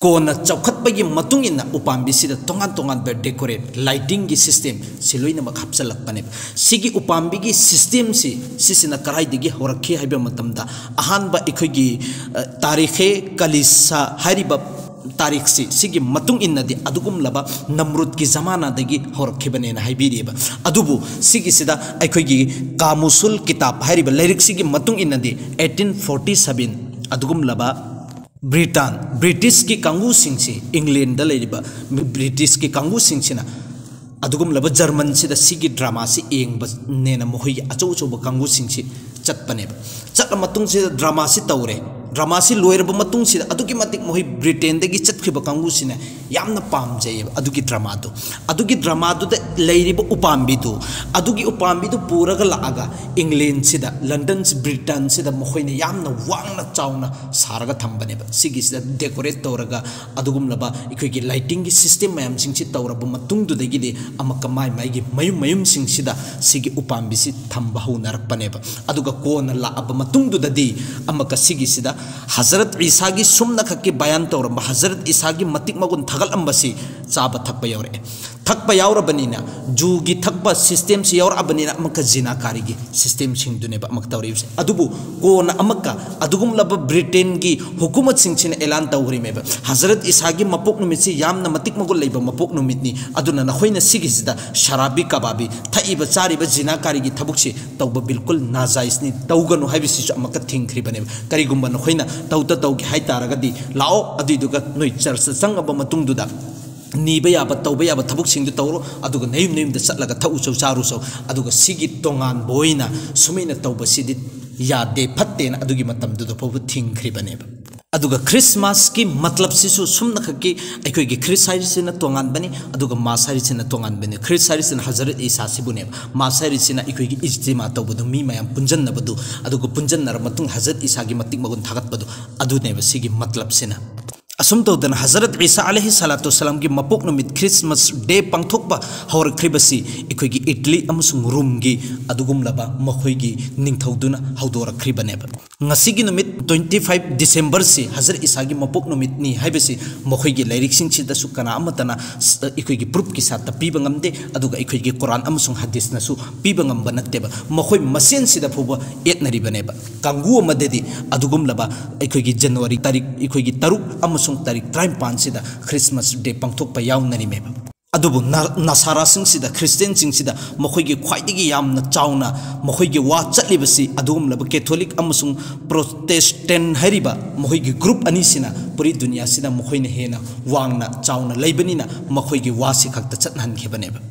ꯀꯣꯟꯅ ꯆꯥꯎꯈꯠꯄꯒꯤ ꯃꯇꯨꯡ ꯏꯟꯅ ꯎꯄꯥꯝꯕꯤꯁꯤꯗ ꯇꯣꯉꯥꯟ ꯇꯣꯉꯥꯟꯕ decorate, lightingꯒꯤ system ꯁꯤ ꯂꯣꯏꯅꯃꯛ ꯍꯥꯞꯆꯤꯜꯂꯛꯄꯅꯦꯕ꯫ ꯁꯤꯒꯤ ꯎꯄꯥꯝꯕꯤꯒꯤ systemꯁꯤ, ꯁꯤꯁꯤꯅ ꯀꯗꯥꯏꯗꯒꯤ ꯍꯧꯔꯛꯈꯤ ꯍꯥꯏꯕ ꯃꯇꯝꯗ, ꯑꯍꯥꯟꯕ ꯑꯩꯈꯣꯏꯒꯤ, ꯑ, ꯇꯥꯔꯤꯈꯦ ꯀꯂꯤꯁꯥ ꯍꯥꯏꯔꯤꯕ ꯇꯥꯔꯤꯛꯁꯤ, ꯁꯤꯒꯤ ꯃꯇꯨꯡ ꯏꯟꯅꯗꯤ ꯑꯗꯨꯒꯨꯝꯂꯕ ꯅꯝꯔꯨꯗꯀꯤ ꯖꯃꯥꯅꯥꯗꯒꯤ ꯍꯧꯔꯛꯈꯤꯕꯅꯦꯅ ꯍꯥꯏꯕꯤꯔꯤꯑꯕ꯫ ꯑꯗꯨꯕꯨ ꯁꯤꯒꯤꯁꯤꯗ ꯑꯩꯈꯣꯏꯒꯤ ꯀꯥꯃꯨꯁꯨꯜ ꯀꯤꯇꯥꯕ ꯍꯥꯏꯔꯤꯕ ꯂꯥꯏꯔꯤꯛꯁꯤꯒꯤ ꯃꯇꯨꯡ ꯏꯟꯅꯗꯤ eighteen forty seven ꯑꯗꯨꯒꯨꯝꯂꯕ ꯕ꯭ꯔꯤꯇꯥꯟ, ꯕ꯭ꯔꯤꯇꯤꯁꯀꯤ ꯀꯥꯡꯕꯨꯁꯤꯡꯁꯤ, ꯏꯪꯂꯦꯟꯗ ꯂꯩꯔꯤꯕ ꯕ꯭ꯔꯤꯇꯤꯁꯀꯤ ꯀꯥꯡꯕꯨꯁꯤꯡꯁꯤꯅ ꯑꯗꯨꯒꯨꯝꯂꯕ ꯖꯔꯃꯟꯁꯤꯗ ꯁꯤꯒꯤ ꯗ꯭ꯔꯃꯥꯁꯤ ꯌꯦꯡꯕꯅꯦꯅ ꯃꯈꯣꯏꯒꯤ ꯑꯆꯧ ꯑꯆꯧꯕ ꯀꯥꯡꯕꯨꯁꯤꯡꯁꯤ ꯆꯠꯄꯅꯦꯕ꯫ ꯆꯠꯂ ꯃꯇꯨꯡꯁꯤꯗ ꯗ꯭ꯔꯃꯥꯁꯤ ꯇꯧꯔꯦ꯫ ꯗ꯭ꯔꯃꯥꯁꯤ ꯂꯣꯏꯔꯕ ꯃꯇꯨꯡꯁꯤꯗ ꯑꯗꯨꯛꯀꯤ ꯃꯇꯤꯛ ꯃꯈꯣꯏ ꯕ꯭ꯔꯤꯇꯦꯟꯗꯒꯤ ꯆꯠꯈꯤꯕ ꯀꯥꯡꯕꯨꯁꯤꯅ ꯌꯥꯝꯅ ꯄꯥꯝꯖꯩꯌꯦꯕ ꯑꯗꯨꯒꯤ ꯗ꯭ꯔꯃꯥꯗꯨ꯫ ꯑꯗꯨꯒꯤ ꯗ꯭ꯔꯃꯥꯗꯨꯗ ꯂꯩꯔꯤꯕ ꯎꯄꯥꯝꯕꯤꯗꯨ, ꯑꯗꯨꯒꯤ ꯎꯄꯥꯝꯕꯤꯗꯨ ꯄꯨꯔꯒ ꯂꯥꯛꯑꯒ ꯏꯪꯂꯦꯟꯁꯤꯗ, ꯂꯟꯗꯟ, ꯕ꯭ꯔꯤꯇꯟꯁꯤꯗ ꯃꯈꯣꯏꯅ ꯌꯥꯝꯅ ꯋꯥꯡꯅ ꯆꯥꯎꯅ ꯁꯥꯔꯒ ꯊꯝꯕꯅꯦꯕ꯫ ꯁꯤꯒꯤꯁꯤꯗ decorate ꯇꯧꯔꯒ ꯑꯗꯨꯒꯨꯝꯂꯕ ꯑꯩꯈꯣꯏꯒꯤ lightingꯒꯤ system ꯃꯌꯥꯝꯁꯤꯡꯁꯤ ꯇꯧꯔꯕ ꯃꯇꯨꯡꯗꯨꯗꯒꯤꯗꯤ ꯑꯃꯨꯛꯀ ꯃꯥꯏ ꯃꯥꯏꯒꯤ ꯃꯌꯨꯝ ꯃꯌꯨꯝꯁꯤꯡꯁꯤꯗ ꯁꯤꯒꯤ ꯎꯄꯥꯝꯕꯤꯁꯤ ꯊꯝꯕ ꯍꯧꯅꯔꯛꯄꯅꯦꯕ꯫ ꯑꯗꯨꯒ ꯀꯣꯟꯅ ꯂꯥꯛꯑꯕ ꯃꯇꯨꯡꯗꯨꯗꯗꯤ ꯑꯃꯨꯛꯀ ꯁꯤꯒꯤꯁꯤꯗ ꯍꯖꯔꯠ ꯏꯁꯥꯒꯤ ꯁꯨꯝꯅ ꯈꯛꯀꯤ ꯕꯌꯥꯟ ꯇꯧꯔꯝꯕ, ꯍꯖꯔꯠ ꯏꯁꯥꯒꯤ ꯃꯇꯤꯛ ꯃꯒꯨꯟ ꯊꯥꯒꯠꯂꯝꯕꯁꯤ ꯆꯥꯕ ꯊꯛꯄ ꯌꯧꯔꯛꯑꯦ꯫ ꯊꯛꯄ ꯌꯥꯎꯔꯕꯅꯤꯅ, ꯖꯨꯒꯤ ꯊꯛꯄ systemꯁꯤ ꯌꯥꯎꯔꯛꯑꯕꯅꯤꯅ ꯑꯃꯨꯛꯀ ꯖꯤꯅꯥꯀꯥꯔꯤꯒꯤ systemꯁꯤꯡꯗꯨꯅꯦꯕ ꯑꯃꯨꯛ ꯇꯧꯔꯤꯕꯁꯦ꯫ ꯑꯗꯨꯕꯨ ꯀꯣꯟꯅ ꯑꯃꯨꯛꯀ ꯑꯗꯨꯒꯨꯝꯂꯕ ꯕ꯭ꯔꯤꯇꯦꯟꯒꯤ ꯍꯨꯀꯨꯃꯠꯁꯤꯡꯁꯤꯅ ꯑꯦꯂꯥꯟ ꯇꯧꯈ꯭ꯔꯤꯃꯦꯕ, ꯍꯖꯔꯠ ꯏꯁꯥꯒꯤ ꯃꯄꯣꯛ ꯅꯨꯃꯤꯠꯁꯤ ꯌꯥꯝꯅ ꯃꯇꯤꯛ ꯃꯒꯨꯟ ꯂꯩꯕ ꯃꯄꯣꯛ ꯅꯨꯃꯤꯠꯅꯤ, ꯑꯗꯨꯅ ꯅꯈꯣꯏꯅ ꯁꯤꯒꯤꯁꯤꯗ ꯁꯔꯥꯕꯤ ꯀꯕꯥꯕꯤ, ꯊꯛꯏꯕ ꯆꯥꯔꯤꯕ ꯖꯤꯅꯥꯀꯥꯔꯤꯒꯤ ꯊꯕꯛꯁꯤ ꯇꯧꯕ ꯕꯤꯜꯀꯨꯜ ꯅꯥꯖꯥꯏꯖꯅꯤ, ꯇꯧꯒꯅꯨ ꯍꯥꯏꯕꯁꯤꯁꯨ ꯑꯃꯨꯛꯀ ꯊꯤꯡꯈ꯭ꯔꯤꯕꯅꯦꯕ꯫ ꯀꯔꯤꯒꯨꯝꯕ ꯅꯈꯣꯏꯅ ꯇꯧꯗ ꯇꯧꯒꯦ ꯍꯥꯏ ꯇꯥꯔꯒꯗꯤ ꯂꯥꯛꯑꯣ, ꯑꯗꯨꯏꯗꯨꯒ ꯅꯣꯏ ꯆꯔꯆꯇ ꯆꯪꯉꯕ ꯃꯇꯨꯡꯗꯨꯗ ꯅꯤꯕ ꯌꯥꯕ, ꯇꯧꯕ ꯌꯥꯕ ꯊꯕꯛꯁꯤꯡꯗꯨ ꯇꯧꯔꯣ, ꯑꯗꯨꯒ ꯅꯌꯨꯝ ꯅꯌꯨꯝꯗ ꯆꯠꯂꯒ ꯊꯛꯎꯆꯧ ꯆꯥꯔꯨꯆꯧ꯫ ꯑꯗꯨꯒ ꯁꯤꯒꯤ ꯇꯣꯉꯥꯟꯕ ꯑꯣꯏꯅ ꯁꯨꯃꯥꯏꯅ ꯇꯧꯕꯁꯤꯗꯤ ꯌꯥꯗꯦ, ꯐꯠꯇꯦꯅ ꯑꯗꯨꯒꯤ ꯃꯇꯝꯗꯨꯗ ꯐꯥꯎꯕ ꯊꯤꯡꯈ꯭ꯔꯤꯕꯅꯦꯕ꯫ ꯑꯗꯨꯒ ꯈ꯭ꯔꯤꯁꯃꯥꯁꯀꯤ ꯃꯇꯂꯕꯁꯤꯁꯨ ꯁꯨꯝꯅꯈꯛꯀꯤ ꯑꯩꯈꯣꯏꯒꯤ ꯈ꯭ꯔꯤꯁ ꯍꯥꯏꯔꯤꯁꯤꯅ ꯇꯣꯉꯥꯟꯕꯅꯤ, ꯑꯗꯨꯒ ꯃꯥꯁ ꯍꯥꯏꯔꯤꯁꯤꯅ ꯇꯣꯉꯥꯟꯕꯅꯤ꯫ ꯈ꯭ꯔꯤꯁ ꯍꯥꯏꯔꯤꯁꯤꯅ ꯍꯖꯔꯠ ꯏꯁꯥꯁꯤꯕꯨꯅꯦꯕ, ꯃꯥꯁ ꯍꯥꯏꯔꯤꯁꯤꯅ ꯑꯩꯈꯣꯏꯒꯤ ꯏꯖꯇꯤꯃꯥ ꯇꯧꯕꯗꯨ, ꯃꯤ ꯃꯌꯥꯝ ꯄꯨꯟꯖꯟꯅꯕꯗꯨ, ꯑꯗꯨꯒ ꯄꯨꯟꯖꯟꯅꯔ ꯃꯇꯨꯡ ꯍꯖꯔꯠ ꯏꯁꯥꯒꯤ ꯃꯇꯤꯛ ꯃꯒꯨꯟ ꯊꯥꯒꯠꯄꯗꯨ, ꯑꯗꯨꯅꯦꯕ ꯁꯤꯒꯤ ꯃꯇꯂꯕꯁꯤꯅ꯫ ꯑꯁꯨꯝ ꯇꯧꯗꯅ ꯍꯖꯔꯠ ꯏꯁꯥ ꯑꯂꯩꯍꯤ ꯁꯂꯥꯇꯨ ꯋꯁꯂꯥꯝꯒꯤ ꯃꯄꯣꯛ ꯅꯨꯃꯤꯠ ꯈ꯭ꯔꯤꯁꯃꯥꯁ ꯗꯦ ꯄꯥꯡꯊꯣꯛꯄ ꯍꯧꯔꯛꯈ꯭ꯔꯤꯕꯁꯤ ꯑꯩꯈꯣꯏꯒꯤ ꯏꯇꯂꯤ ꯑꯃꯁꯨꯡ ꯔꯣꯝꯒꯤ ꯑꯗꯨꯒꯨꯝꯂꯕ ꯃꯈꯣꯏꯒꯤ ꯅꯤꯡꯊꯧꯗꯨꯅ ꯍꯧꯗꯣꯔꯛꯈ꯭ꯔꯤꯕꯅꯦꯕ꯫ ꯉꯁꯤꯒꯤ ꯅꯨꯃꯤꯠ twenty five ꯗꯤꯁꯦꯝꯕꯔꯁꯤ ꯍꯖꯔꯠ ꯏꯁꯥꯒꯤ ꯃꯄꯣꯛ ꯅꯨꯃꯤꯠꯅꯤ ꯍꯥꯏꯕꯁꯤ ꯃꯈꯣꯏꯒꯤ ꯂꯥꯏꯔꯤꯛꯁꯤꯡꯁꯤꯗꯁꯨ ꯀꯅꯥ ꯑꯃꯠꯇꯅ ꯁ-, ꯑꯩꯈꯣꯏꯒꯤ ꯄ꯭ꯔꯨꯐꯀꯤ ꯁꯥꯠꯇ ꯄꯤꯕ ꯉꯝꯗꯦ, ꯑꯗꯨꯒ ꯑꯩꯈꯣꯏꯒꯤ ꯀꯨꯔꯥꯟ ꯑꯃꯁꯨꯡ ꯍꯗꯤꯁꯅꯁꯨ ꯄꯤꯕ ꯉꯝꯕ ꯅꯠꯇꯦꯕ꯫ ꯃꯈꯣꯏ ꯃꯁꯦꯟꯁꯤꯗ ꯐꯥꯎꯕ ꯌꯦꯠꯅꯔꯤꯕꯅꯦꯕ꯫ ꯀꯥꯡꯕꯨ ꯑꯃꯗꯗꯤ ꯑꯗꯨꯒꯨꯝꯂꯕ ꯑꯩꯈꯣꯏꯒꯤ ꯖꯅꯋꯥꯔꯤ ꯇꯥꯔꯤꯛ, ꯑꯩꯈꯣꯏꯒꯤ ꯇꯔꯨꯛ ꯑꯃꯁꯨꯡ ꯇꯥꯔꯤꯛ ꯇꯔꯥꯅꯤꯄꯥꯟꯁꯤꯗ ꯈ꯭ꯔꯤꯁꯃꯥꯁ ꯗꯦ ꯄꯥꯡꯊꯣꯛꯄ ꯌꯥꯎꯅꯔꯤꯃꯦꯕ꯫ ꯑꯗꯨꯕꯨ ꯅ-, ꯅꯁꯥꯔꯥꯁꯤꯡꯁꯤꯗ, ꯈ꯭ꯔꯤꯁꯇꯤꯌꯥꯟꯁꯤꯡꯁꯤꯗ ꯃꯈꯣꯏꯒꯤ ꯈ꯭ꯋꯥꯏꯗꯒꯤ ꯌꯥꯝꯅ ꯆꯥꯎꯅ ꯃꯈꯣꯏꯒꯤ ꯋꯥ ꯆꯠꯂꯤꯕꯁꯤ ꯑꯗꯨꯒꯨꯝꯂꯕ ꯀꯦꯊꯣꯂꯤꯛ ꯑꯃꯁꯨꯡ ꯄ꯭ꯔꯣꯇꯦꯁꯇꯦꯟ ꯍꯥꯏꯔꯤꯕ ꯃꯈꯣꯏꯒꯤ ꯒ꯭ꯔꯨꯞ ꯑꯅꯤꯁꯤꯅ ꯄꯨꯔꯤ ꯗꯨꯅꯤꯌꯥꯁꯤꯗ ꯃꯈꯣꯏꯅ ꯍꯦꯟꯅ ꯋꯥꯡꯅ ꯆꯥꯎꯅ ꯂꯩꯕꯅꯤꯅ ꯃꯈꯣꯏꯒꯤ ꯋꯥꯁꯤ ꯈꯛꯇ ꯆꯠꯍꯟꯈꯤꯕꯅꯦꯕ꯫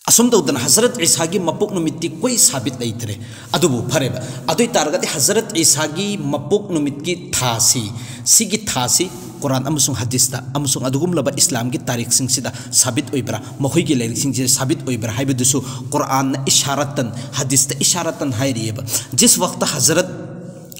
ꯑꯁꯨꯝ ꯇꯧꯗꯅ ꯍꯖꯔꯠ ꯏꯁꯥꯒꯤ ꯃꯄꯣꯛ ꯅꯨꯃꯤꯠꯇꯤ ꯀꯣꯏ ꯁꯥꯕꯤꯠ ꯂꯩꯇ꯭ꯔꯦ꯫ ꯑꯗꯨꯕꯨ ꯐꯔꯦꯕ, ꯑꯗꯨ ꯑꯣꯏ ꯇꯥꯔꯒꯗꯤ ꯍꯖꯔꯠ ꯏꯁꯥꯒꯤ ꯃꯄꯣꯛ ꯅꯨꯃꯤꯠꯀꯤ ꯊꯥꯁꯤ, ꯁꯤꯒꯤ ꯊꯥꯁꯤ ꯀꯨꯔꯥꯟ ꯑꯃꯁꯨꯡ ꯍꯗꯤꯁꯇ ꯑꯃꯁꯨꯡ ꯑꯗꯨꯒꯨꯝꯂꯕ ꯏꯁꯂꯥꯝꯒꯤ ꯇꯥꯔꯤꯛꯁꯤꯡꯁꯤꯗ ꯁꯥꯕꯤꯠ ꯑꯣꯏꯕ꯭ꯔꯥ, ꯃꯈꯣꯏꯒꯤ ꯂꯥꯏꯔꯤꯛꯁꯤꯡꯁꯤꯗ ꯁꯥꯕꯤꯠ ꯑꯣꯏꯕ꯭ꯔꯥ ꯍꯥꯏꯕꯗꯨꯁꯨ ꯀꯨꯔꯥꯟꯅ ꯏꯁꯥꯔꯥꯇꯟ, ꯍꯗꯤꯁꯇ ꯏꯁꯥꯔꯥꯇꯟ ꯍꯥꯏꯔꯤꯑꯕ꯫ ꯖꯤꯁ ꯋꯥꯛꯇ ꯍꯖꯔꯠ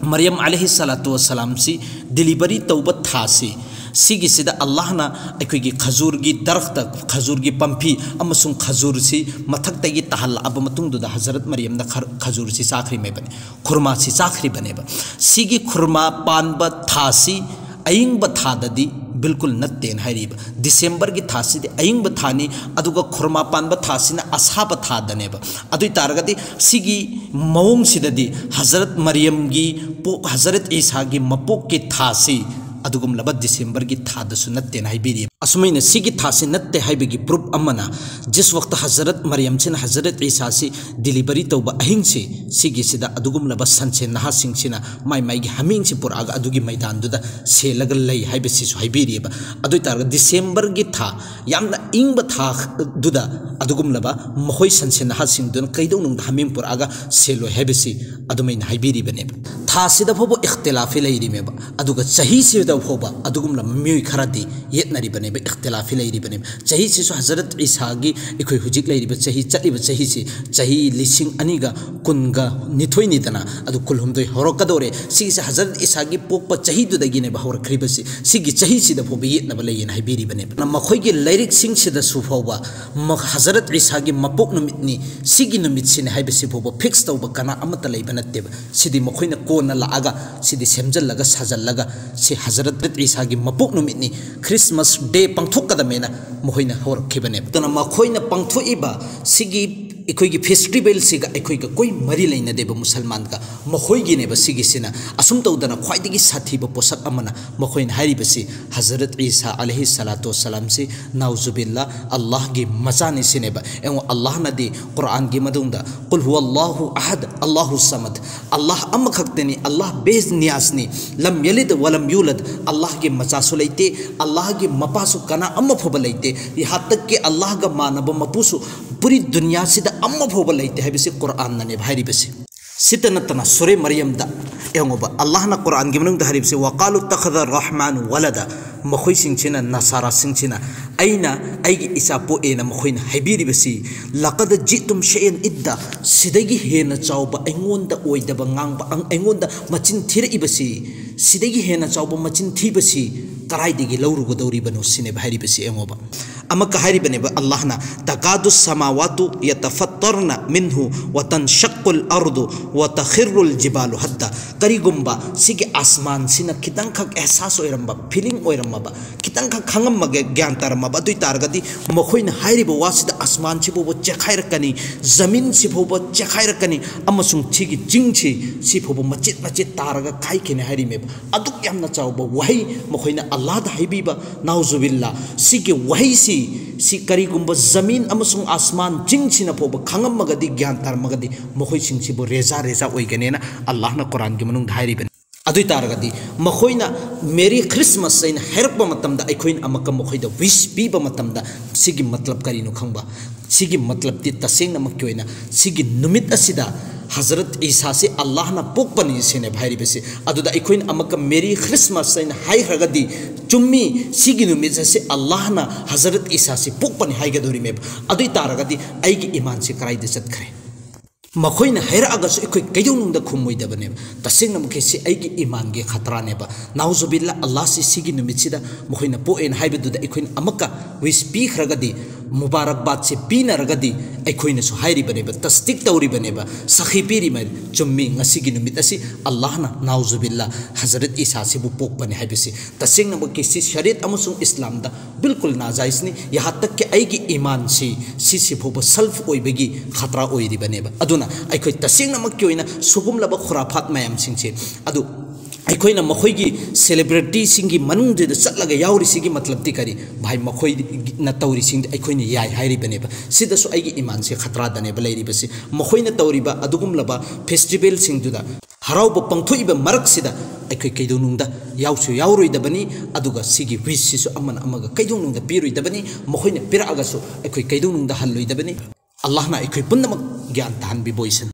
ꯃꯔꯤꯌꯝ ꯑꯂꯩꯍꯤ ꯁꯂꯥꯇꯨ ꯋꯁꯂꯥꯝꯁꯤ ꯗꯤꯂꯤꯚꯔꯤ ꯇꯧꯕ ꯊꯥꯁꯤ, ꯁꯤꯒꯤꯁꯤꯗ ꯑꯜꯂꯥꯍꯅ ꯑꯩꯈꯣꯏꯒꯤ ꯈꯖꯨꯔꯒꯤ ꯗꯔꯈꯇ, ꯈꯖꯨꯔꯒꯤ ꯄꯥꯝꯕꯤ ꯑꯃꯁꯨꯡ ꯈꯖꯨꯔꯁꯤ ꯃꯊꯛꯇꯒꯤ ꯇꯥꯍꯜꯂꯛꯑꯕ ꯃꯇꯨꯡꯗꯨꯗ ꯍꯖꯔꯠ ꯃꯔꯤꯌꯝꯅ ꯈꯔ-, ꯈꯖꯨꯔꯁꯤ ꯆꯥꯈ꯭ꯔꯤꯃꯦꯕꯅꯤ, ꯈꯨꯔꯃꯥꯁꯤ ꯆꯥꯈ꯭ꯔꯤꯕꯅꯦꯕ꯫ ꯁꯤꯒꯤ ꯈꯨꯔꯃꯥ ꯄꯥꯟꯕ ꯊꯥꯁꯤ ꯑꯏꯪꯕ ꯊꯥꯗꯗꯤ ꯕꯤꯜꯀꯨꯜ ꯅꯠꯇꯦꯅ ꯍꯥꯏꯔꯤꯕ꯫ ꯗꯤꯁꯦꯝꯕꯔꯒꯤ ꯊꯥꯁꯤꯗꯤ ꯑꯏꯪꯕ ꯊꯥꯅꯤ, ꯑꯗꯨꯒ ꯈꯨꯔꯃꯥ ꯄꯥꯟꯕ ꯊꯥꯁꯤꯅ ꯑꯁꯥꯕ ꯊꯥꯗꯅꯦꯕ꯫ ꯑꯗꯨ ꯑꯣꯏ ꯇꯥꯔꯒꯗꯤ ꯁꯤꯒꯤ ꯃꯑꯣꯡꯁꯤꯗꯗꯤ ꯍꯖꯔꯠ ꯃꯔꯤꯌꯝꯒꯤ ꯄꯣꯛ-, ꯍꯖꯔꯠ ꯏꯁꯥꯒꯤ ꯃꯄꯣꯛꯀꯤ ꯊꯥꯁꯤ ꯑꯗꯨꯒꯨꯝꯂꯕ ꯗꯤꯁꯦꯝꯕꯔꯒꯤ ꯊꯥꯗꯁꯨ ꯅꯠꯇꯦꯅ ꯍꯥꯏꯕꯤꯔꯤ꯫ ꯑꯁꯨꯃꯥꯏꯅ ꯁꯤꯒꯤ ꯊꯥꯁꯤ ꯅꯠꯇꯦ ꯍꯥꯏꯕꯒꯤ ꯄ꯭ꯔꯨꯞ ꯑꯃꯅ, ꯖꯤꯁ ꯋꯛꯇ ꯍꯖꯔꯠ ꯃꯔꯤꯌꯝꯁꯤꯅ ꯍꯖꯔꯠ ꯏꯁꯥꯁꯤ ꯗꯤꯂꯤꯚꯔꯤ ꯇꯧꯕ ꯑꯍꯤꯡꯁꯤ, ꯁꯤꯒꯤꯁꯤꯗ ꯑꯗꯨꯒꯨꯝꯂꯕ ꯁꯟꯁꯦꯟ ꯅꯍꯥꯁꯤꯡꯁꯤꯅ ꯃꯥꯏ ꯃꯥꯏꯒꯤ ꯍꯥꯃꯦꯡꯁꯤ ꯄꯨꯔꯛꯑꯒ ꯑꯗꯨꯒꯤ ꯃꯩꯗꯥꯟꯗꯨꯗ ꯁꯦꯜꯂꯒ ꯂꯩ ꯍꯥꯏꯕꯁꯤꯁꯨ ꯍꯥꯏꯕꯤꯔꯤꯑꯕ꯫ ꯑꯗꯨ ꯑꯣꯏꯇꯥꯔꯒꯗꯤ ꯗꯤꯁꯦꯝꯕꯔꯒꯤ ꯊꯥ, ꯌꯥꯝꯅ ꯏꯪꯕ ꯊꯥꯗꯨꯗ ꯑꯗꯨꯒꯨꯝꯂꯕ ꯃꯈꯣꯏ ꯁꯟꯁꯦꯟ ꯅꯍꯥꯁꯤꯡꯗꯨꯅ ꯀꯩꯗꯧꯅꯨꯡꯗ ꯍꯥꯃꯦꯡ ꯄꯨꯔꯛꯑꯒ ꯁꯦꯜꯂꯣꯏ ꯍꯥꯏꯕꯁꯤ ꯑꯗꯨꯃꯥꯏꯅ ꯍꯥꯏꯕꯤꯔꯤꯕꯅꯦꯕ꯫ ꯊꯥꯁꯤꯗ ꯐꯥꯎꯕ ꯏꯈꯇꯤꯂꯥꯐꯤ ꯂꯩꯔꯤꯃꯦꯕ, ꯑꯗꯨꯒ ꯆꯍꯤꯁꯤꯗ ꯐꯥꯎꯕ ꯑꯗꯨꯒꯨꯝꯂꯕ ꯃꯤꯑꯣꯏ ꯈꯔꯗꯤ ꯌꯦꯠꯅꯔꯤꯕꯅꯦꯕ, ꯏꯈꯇꯤꯂꯥꯐꯤ ꯂꯩꯔꯤꯕꯅꯦꯕ꯫ ꯆꯍꯤꯁꯤꯁꯨ ꯍꯖꯔꯠ ꯏꯁꯥꯒꯤ, ꯑꯩꯈꯣꯏ ꯍꯧꯖꯤꯛ ꯂꯩꯔꯤꯕ ꯆꯍꯤ, ꯆꯠꯂꯤꯕ ꯆꯍꯤꯁꯤ ꯆꯍꯤ ꯂꯤꯁꯤꯡ ꯑꯅꯤꯒ ꯀꯨꯟꯒ ꯅꯤꯊꯣꯏꯅꯤꯗꯅ, ꯑꯗꯨ ꯀꯨꯟꯍꯨꯝꯗꯣꯏ ꯍꯧꯔꯛꯀꯗꯧꯔꯦ꯫ ꯁꯤꯒꯤꯁꯦ ꯍꯖꯔꯠ ꯏꯁꯥꯒꯤ ꯄꯣꯛꯄ ꯆꯍꯤꯗꯨꯗꯒꯤꯅꯦꯕ ꯍꯧꯔꯛꯈ꯭ꯔꯤꯕꯁꯤ꯫ ꯁꯤꯒꯤ ꯆꯍꯤꯁꯤꯗ ꯐꯥꯎꯕ ꯌꯦꯠꯅꯕ ꯂꯩꯌꯦꯅ ꯍꯥꯏꯕꯤꯔꯤꯕꯅꯦꯕ꯫ ꯃꯈꯣꯏꯒꯤ ꯂꯥꯏꯔꯤꯛꯁꯤꯡꯁꯤꯗꯁꯨ ꯐꯥꯎꯕ ꯃ-, ꯍꯖꯔꯠ ꯏꯁꯥꯒꯤ ꯃꯄꯣꯛ ꯅꯨꯃꯤꯠꯅꯤ, ꯁꯤꯒꯤ ꯅꯨꯃꯤꯠꯁꯤꯅꯤ ꯍꯥꯏꯕꯁꯤ ꯐꯥꯎꯕ ꯐꯤꯛꯁ ꯇꯧꯕ ꯀꯅꯥ ꯑꯃꯠꯇ ꯂꯩꯕ ꯅꯠꯇꯦꯕ꯫ ꯁꯤꯗꯤ ꯃꯈꯣꯏꯅ ꯀꯣꯟꯅ ꯂꯥꯛꯑꯒ ꯁꯤꯗꯤ ꯁꯦꯝꯖꯤꯜꯂꯒ ꯁꯥꯖꯜꯂꯒ ꯁꯤ ꯍꯖꯔꯠ ꯏꯁꯥꯒꯤ ꯃꯄꯣꯛ ꯅꯨꯃꯤꯠꯅꯤ, ꯈ꯭ꯔꯤꯁꯃꯥꯁ ꯗꯦ ꯄꯥꯡꯊꯣꯛꯀꯗꯕꯅꯦꯅ ꯃꯈꯣꯏꯅ ꯍꯧꯔꯛꯈꯤꯕꯅꯦꯕ꯫ ꯑꯗꯨꯅ ꯃꯈꯣꯏꯅ ꯄꯥꯡꯊꯣꯛꯏꯕ ꯁꯤꯒꯤ ꯑꯩꯈꯣꯏꯒꯤ ꯐꯦꯁꯇꯤꯚꯦꯜꯁꯤꯒ ꯑꯩꯈꯣꯏꯒ ꯀꯣꯏ ꯃꯔꯤ ꯂꯩꯅꯗꯦꯕ ꯃꯨꯁꯜꯃꯥꯟꯒ꯫ ꯃꯈꯣꯏꯒꯤꯅꯦꯕ ꯁꯤꯒꯤꯁꯤꯅ꯫ ꯑꯁꯨꯝ ꯇꯧꯗꯅ ꯈ꯭ꯋꯥꯏꯗꯒꯤ ꯁꯥꯊꯤꯕ ꯄꯣꯠꯁꯛ ꯑꯃꯅ ꯃꯈꯣꯏꯅ ꯍꯥꯏꯔꯤꯕꯁꯤ ꯍꯖꯔꯠ ꯏꯁꯥ ꯑꯂꯩꯍꯤ ꯁꯂꯥꯇꯨ ꯋꯁꯂꯥꯝꯁꯤ, ꯅꯥꯎꯖꯨꯕꯤꯜꯂꯥ, ꯑꯜꯂꯥꯍꯒꯤ ꯃꯆꯥꯅꯤ ꯁꯤꯅꯦꯕ꯫ ꯌꯦꯡꯉꯣ, ꯑꯜꯂꯥꯍꯅꯗꯤ ꯀꯨꯔꯥꯟꯒꯤ ꯃꯅꯨꯡꯗ "ꯀꯨꯜ ꯍꯨꯋꯜꯂꯥꯍꯨ ꯑꯍꯗ, ꯑꯜꯂꯥꯍꯨ ꯁꯃꯗ", ꯑꯜꯂꯥꯍ ꯑꯃꯈꯛꯇꯅꯤ, ꯑꯜꯂꯥꯍ ꯕꯦꯖꯅꯤꯌꯥꯖꯅꯤ, "ꯂꯝ ꯌꯂꯤꯗ ꯋꯂꯝ ꯌꯨꯂꯗ", ꯑꯜꯂꯥꯍꯒꯤ ꯃꯆꯥꯁꯨ ꯂꯩꯇꯦ, ꯑꯜꯂꯥꯍꯒꯤ ꯃꯄꯥꯁꯨ ꯀꯅꯥ ꯑꯃ ꯐꯥꯎꯕ ꯂꯩꯇꯦ, ꯌꯍꯥ ꯇꯛ ꯀꯤ ꯑꯜꯂꯥꯍꯒ ꯃꯥꯟꯅꯕ ꯃꯄꯨꯁꯨ ꯄꯨꯔꯤ ꯗꯨꯅꯤꯌꯥꯁꯤꯗ ꯑꯃ ꯐꯥꯎꯕ ꯂꯩꯇꯦ ꯍꯥꯏꯕꯁꯤ ꯀꯨꯔꯥꯟꯅꯅꯦꯕ ꯍꯥꯏꯔꯤꯕꯁꯤ꯫ ꯁꯤꯇ ꯅꯠꯇꯅ ꯁꯨꯔꯦ ꯃꯔꯤꯌꯝꯗ ꯌꯦꯡꯉꯨꯕ, ꯑꯜꯂꯥꯍꯅ ꯀꯨꯔꯥꯟꯒꯤ ꯃꯅꯨꯡꯗ ꯍꯥꯏꯔꯤꯕꯁꯤ, "ꯋꯀꯥꯂꯨ ꯇꯈꯗ ꯔꯍꯃꯥꯟ ꯋꯂꯗ", ꯃꯈꯣꯏꯁꯤꯡꯁꯤꯅ, ꯅꯁꯥꯔꯥꯁꯤꯡꯁꯤꯅ, "ꯑꯩꯅ ꯑꯩꯒꯤ ꯏꯆꯥ ꯄꯣꯛꯑꯦꯅ" ꯃꯈꯣꯏꯅ ꯍꯥꯏꯕꯤꯔꯤꯕꯁꯤ, "ꯂꯀꯗ ꯖꯤꯇꯨꯝ ꯁꯦꯟ ꯏꯗ", ꯁꯤꯗꯒꯤ ꯍꯦꯟꯅ ꯆꯥꯎꯕ ꯑꯩꯉꯣꯟꯗ ꯑꯣꯏꯗꯕ ꯉꯥꯡꯕ, ꯑꯪ-, ꯑꯩꯉꯣꯟꯗ ꯃꯆꯤꯟ ꯊꯤꯔꯛꯏꯕꯁꯤ, ꯁꯤꯗꯒꯤ ꯍꯦꯟꯅ ꯆꯥꯎꯕ ꯃꯆꯤꯟ ꯊꯤꯕꯁꯤ ꯀꯗꯥꯏꯗꯒꯤ ꯂꯧꯔꯨꯒꯗꯧꯔꯤꯕꯅꯣ ꯁꯤꯅꯦꯕ ꯍꯥꯏꯔꯤꯕꯁꯤ ꯌꯦꯡꯉꯣꯕ꯫ ꯑꯃꯨꯛꯀ ꯍꯥꯏꯔꯤꯕꯅꯦꯕ ꯑꯜꯂꯥꯍꯅ, "ꯇꯀꯥꯗꯨ ꯁꯃꯥꯋꯥꯇꯨ ꯌꯇꯐꯠꯇꯔꯅ ꯃꯤꯟꯍꯨ ꯋꯇꯟꯁꯛꯀꯨꯜ ꯑꯔꯗꯨ ꯋꯇꯈꯤꯔꯨꯜ ꯖꯤꯕꯥꯂꯨ ꯍꯗ"꯫ ꯀꯔꯤꯒꯨꯝꯕ ꯁꯤꯒꯤ ꯑꯁꯃꯥꯟꯁꯤꯅ ꯈꯤꯇꯪꯈꯛ ꯑꯦꯍꯁꯥꯁ ꯑꯣꯏꯔꯝꯕ, ꯐꯤꯂꯤꯡ ꯑꯣꯏꯔꯝꯃꯕ, ꯈꯤꯇꯪꯈꯛ ꯈꯪꯉꯝꯃꯒꯦ, ꯒ꯭ꯌꯥꯟ ꯇꯥꯔꯝꯃꯕ ꯑꯗꯨ ꯑꯣꯏ ꯇꯥꯔꯒꯗꯤ, ꯃꯈꯣꯏꯅ ꯍꯥꯏꯔꯤꯕ ꯋꯥꯁꯤꯗ ꯑꯁꯃꯥꯟꯁꯤ ꯐꯥꯎꯕ ꯆꯦꯛꯈꯥꯏꯔꯛꯀꯅꯤ, ꯖꯃꯤꯟꯁꯤ ꯐꯥꯎꯕ ꯆꯦꯛꯈꯥꯏꯔꯛꯀꯅꯤ, ꯑꯃꯁꯨꯡ ꯁꯤꯒꯤ ꯆꯤꯡꯁꯤ, ꯁꯤ ꯐꯥꯎꯕ ꯃꯆꯦꯠ ꯃꯆꯦꯠ ꯇꯥꯔꯒ ꯀꯥꯏꯈꯤꯅꯤ ꯍꯥꯏꯔꯤꯃꯦꯕ꯫ ꯑꯗꯨꯛ ꯌꯥꯝꯅ ꯆꯥꯎꯕ ꯋꯥꯍꯩ ꯃꯈꯣꯏꯅ ꯑꯜꯂꯥꯗ ꯍꯥꯏꯕꯤꯕ, ꯅꯥꯎꯖꯨꯕꯤꯜꯂꯥ, ꯁꯤꯒꯤ ꯋꯥꯍꯩꯁꯤ, ꯁꯤ ꯀꯔꯤꯒꯨꯝꯕ ꯖꯃꯤꯟ ꯑꯃꯁꯨꯡ ꯑꯁꯃꯥꯟ ꯆꯤꯡꯁꯤꯅ ꯐꯥꯎꯕ ꯈꯪꯉꯝꯃꯒꯗꯤ, ꯒ꯭ꯌꯥꯟ ꯇꯥꯔꯝꯃꯒꯗꯤ, ꯃꯈꯣꯏꯁꯤꯡꯁꯤꯕꯨ ꯔꯦꯖꯥ ꯔꯦꯖꯥ ꯑꯣꯏꯒꯅꯦꯅ ꯑꯜꯂꯥꯍꯅ ꯀꯨꯔꯥꯟꯒꯤ ꯃꯅꯨꯡꯗ ꯍꯥꯏꯔꯤꯕꯅꯤ꯫ ꯑꯗꯨ ꯑꯣꯏ ꯇꯥꯔꯒꯗꯤ ꯃꯈꯣꯏꯅ ꯃꯦꯔꯤ ꯈ꯭ꯔꯤꯁꯃꯥꯁ ꯍꯥꯏꯅ ꯍꯥꯏꯔꯛꯄ ꯃꯇꯝꯗ, ꯑꯩꯈꯣꯏꯅ ꯑꯃꯨꯛꯀ ꯃꯈꯣꯏꯗ ꯋꯤꯁ ꯄꯤꯕ ꯃꯇꯝꯗ, ꯁꯤꯒꯤ ꯃꯇꯂꯕ ꯀꯔꯤꯅꯣ ꯈꯪꯕ? ꯁꯤꯒꯤ ꯃꯇꯂꯕꯇꯤ ꯇꯁꯦꯡꯅꯃꯛꯀꯤ ꯑꯣꯏꯅ ꯁꯤꯒꯤ ꯅꯨꯃꯤꯠ ꯑꯁꯤꯗ ꯍꯖꯔꯠ ꯏꯁꯥꯁꯤ ꯑꯜꯂꯥꯍꯅ ꯄꯣꯛꯄꯅꯤ ꯁꯤꯅꯦꯕ ꯍꯥꯏꯔꯤꯕꯁꯤ꯫ ꯑꯗꯨꯗ ꯑꯩꯈꯣꯏꯅ ꯑꯃꯨꯛꯀ ꯃꯦꯔꯤ ꯈ꯭ꯔꯤꯁꯃꯥꯁ ꯍꯥꯏꯅ ꯍꯥꯏꯈ꯭ꯔꯒꯗꯤ, ꯆꯨꯝꯃꯤ, ꯁꯤꯒꯤ ꯅꯨꯃꯤꯠ ꯑꯁꯤ ꯑꯜꯂꯥꯍꯅ ꯍꯖꯔꯠ ꯏꯁꯥꯁꯤ ꯄꯣꯛꯄꯅꯤ ꯍꯥꯏꯒꯗꯧꯔꯤꯃꯦꯕ꯫ ꯑꯗꯨ ꯑꯣꯏ ꯇꯥꯔꯒꯗꯤ ꯑꯩꯒꯤ ꯏꯃꯥꯟꯁꯤ ꯀꯗꯥꯏꯗ ꯆꯠꯈ꯭ꯔꯦ? ꯃꯈꯣꯏꯅ ꯍꯥꯏꯔꯛꯑꯒꯁꯨ ꯑꯩꯈꯣꯏ ꯀꯩꯗꯧꯅꯨꯡꯗ ꯈꯨꯝꯃꯣꯏꯗꯕꯅꯦꯕ꯫ ꯇꯁꯦꯡꯅꯃꯛꯀꯤ ꯁꯤ ꯑꯩꯒꯤ ꯏꯃꯥꯟꯒꯤ ꯈꯇ꯭ꯔꯥꯅꯦꯕ꯫ ꯅꯥꯎꯖꯨꯕꯤꯜꯂꯥ, ꯑꯜꯂꯥꯍꯁꯤ ꯁꯤꯒꯤ ꯅꯨꯃꯤꯠꯁꯤꯗ ꯃꯈꯣꯏꯅ ꯄꯣꯛꯑꯦꯅ ꯍꯥꯏꯕꯗꯨꯗ ꯑꯩꯈꯣꯏꯅ ꯑꯃꯨꯛꯀ ꯋꯤꯁ ꯄꯤꯈ꯭ꯔꯒꯗꯤ, ꯃꯨꯕꯥꯔꯛꯕꯥꯗꯁꯦ ꯄꯤꯅꯔꯒꯗꯤ, ꯑꯩꯈꯣꯏꯅꯁꯨ ꯍꯥꯏꯔꯤꯕꯅꯦꯕ, ꯇꯁꯗꯤꯛ ꯇꯧꯔꯤꯕꯅꯦꯕ, ꯁꯥꯈꯤ ꯄꯤꯔꯤꯕꯅꯤ, ꯆꯨꯝꯃꯤ, ꯉꯁꯤꯒꯤ ꯅꯨꯃꯤꯠ ꯑꯁꯤ ꯑꯜꯂꯥꯍꯅ, ꯅꯥꯎꯖꯨꯕꯤꯜꯂꯥ, ꯍꯖꯔꯠ ꯏꯁꯥꯁꯤꯕꯨ ꯄꯣꯛꯄꯅꯤ ꯍꯥꯏꯕꯁꯤ꯫ ꯇꯁꯦꯡꯅꯃꯛꯀꯤ ꯁꯤ ꯁꯔꯤꯌꯠ ꯑꯃꯁꯨꯡ ꯏꯁꯂꯥꯝꯗ ꯕꯤꯜꯀꯨꯜ ꯅꯥꯖꯥꯏꯖꯅꯤ꯫ ꯌꯍꯥ ꯇꯛ ꯀꯤ ꯑꯩꯒꯤ ꯏꯃꯥꯟꯁꯤ, ꯁꯤꯁꯤ ꯐꯥꯎꯕ ꯁꯜꯐ ꯑꯣꯏꯕꯒꯤ ꯈꯇ꯭ꯔꯥ ꯑꯣꯏꯔꯤꯕꯅꯦꯕ꯫ ꯑꯗꯨꯅ ꯑꯩꯈꯣꯏ ꯇꯁꯦꯡꯅꯃꯛꯀꯤ ꯑꯣꯏꯅ ꯁꯨꯒꯨꯝꯂꯕ ꯈꯨꯔꯥꯐꯥꯠ ꯃꯌꯥꯝꯁꯤꯡꯁꯦ ꯑꯗꯨ ꯑꯩꯈꯣꯏꯅ ꯃꯈꯣꯏꯒꯤ ꯁꯦꯂꯦꯕ꯭ꯔꯤꯇꯤꯁꯤꯡꯒꯤ ꯃꯅꯨꯡꯗꯨꯗ ꯆꯠꯂꯒ ꯌꯥꯎꯔꯤꯁꯤꯒꯤ ꯃꯇꯂꯕꯇꯤ ꯀꯔꯤ? ꯚꯥꯏ, ꯃꯈꯣꯏꯅ ꯇꯧꯔꯤꯁꯤꯡꯗꯤ ꯑꯩꯈꯣꯏꯅ ꯌꯥꯏ ꯍꯥꯏꯔꯤꯕꯅꯦꯕ꯫ ꯁꯤꯗꯁꯨ ꯑꯩꯒꯤ ꯏꯃꯥꯟꯁꯦ ꯈꯇ꯭ꯔꯥꯗꯅꯦꯕ ꯂꯩꯔꯤꯕꯁꯤ꯫ ꯃꯈꯣꯏꯅ ꯇꯧꯔꯤꯕ ꯑꯗꯨꯒꯨꯝꯂꯕ ꯐꯦꯁꯇꯤꯚꯦꯜꯁꯤꯡꯗꯨꯗ, ꯍꯔꯥꯎꯕ ꯄꯥꯡꯊꯣꯛꯏꯕ ꯃꯔꯛꯁꯤꯗ ꯑꯩꯈꯣꯏ ꯀꯩꯗꯧꯅꯨꯡꯗ ꯌꯥꯎꯁꯨ ꯌꯥꯎꯔꯣꯏꯗꯕꯅꯤ, ꯑꯗꯨꯒ ꯁꯤꯒꯤ ꯋꯤꯁꯁꯤꯁꯨ ꯑꯃꯅ ꯑꯃꯒ ꯀꯩꯗꯧꯅꯨꯡꯗ ꯄꯤꯔꯣꯏꯗꯕꯅꯤ, ꯃꯈꯣꯏꯅ ꯄꯤꯔꯛꯑꯒꯁꯨ ꯑꯩꯈꯣꯏ ꯀꯩꯗꯧꯅꯨꯡꯗ ꯍꯜꯂꯣꯏꯗꯕꯅꯤ꯫ ꯑꯜꯂꯥꯍꯅ ꯑꯩꯈꯣꯏ ꯄꯨꯝꯅꯃꯛ ꯒ꯭ꯌꯥꯟ ꯇꯥꯍꯟꯕꯤꯕ ꯑꯣꯏꯁꯅꯨ꯫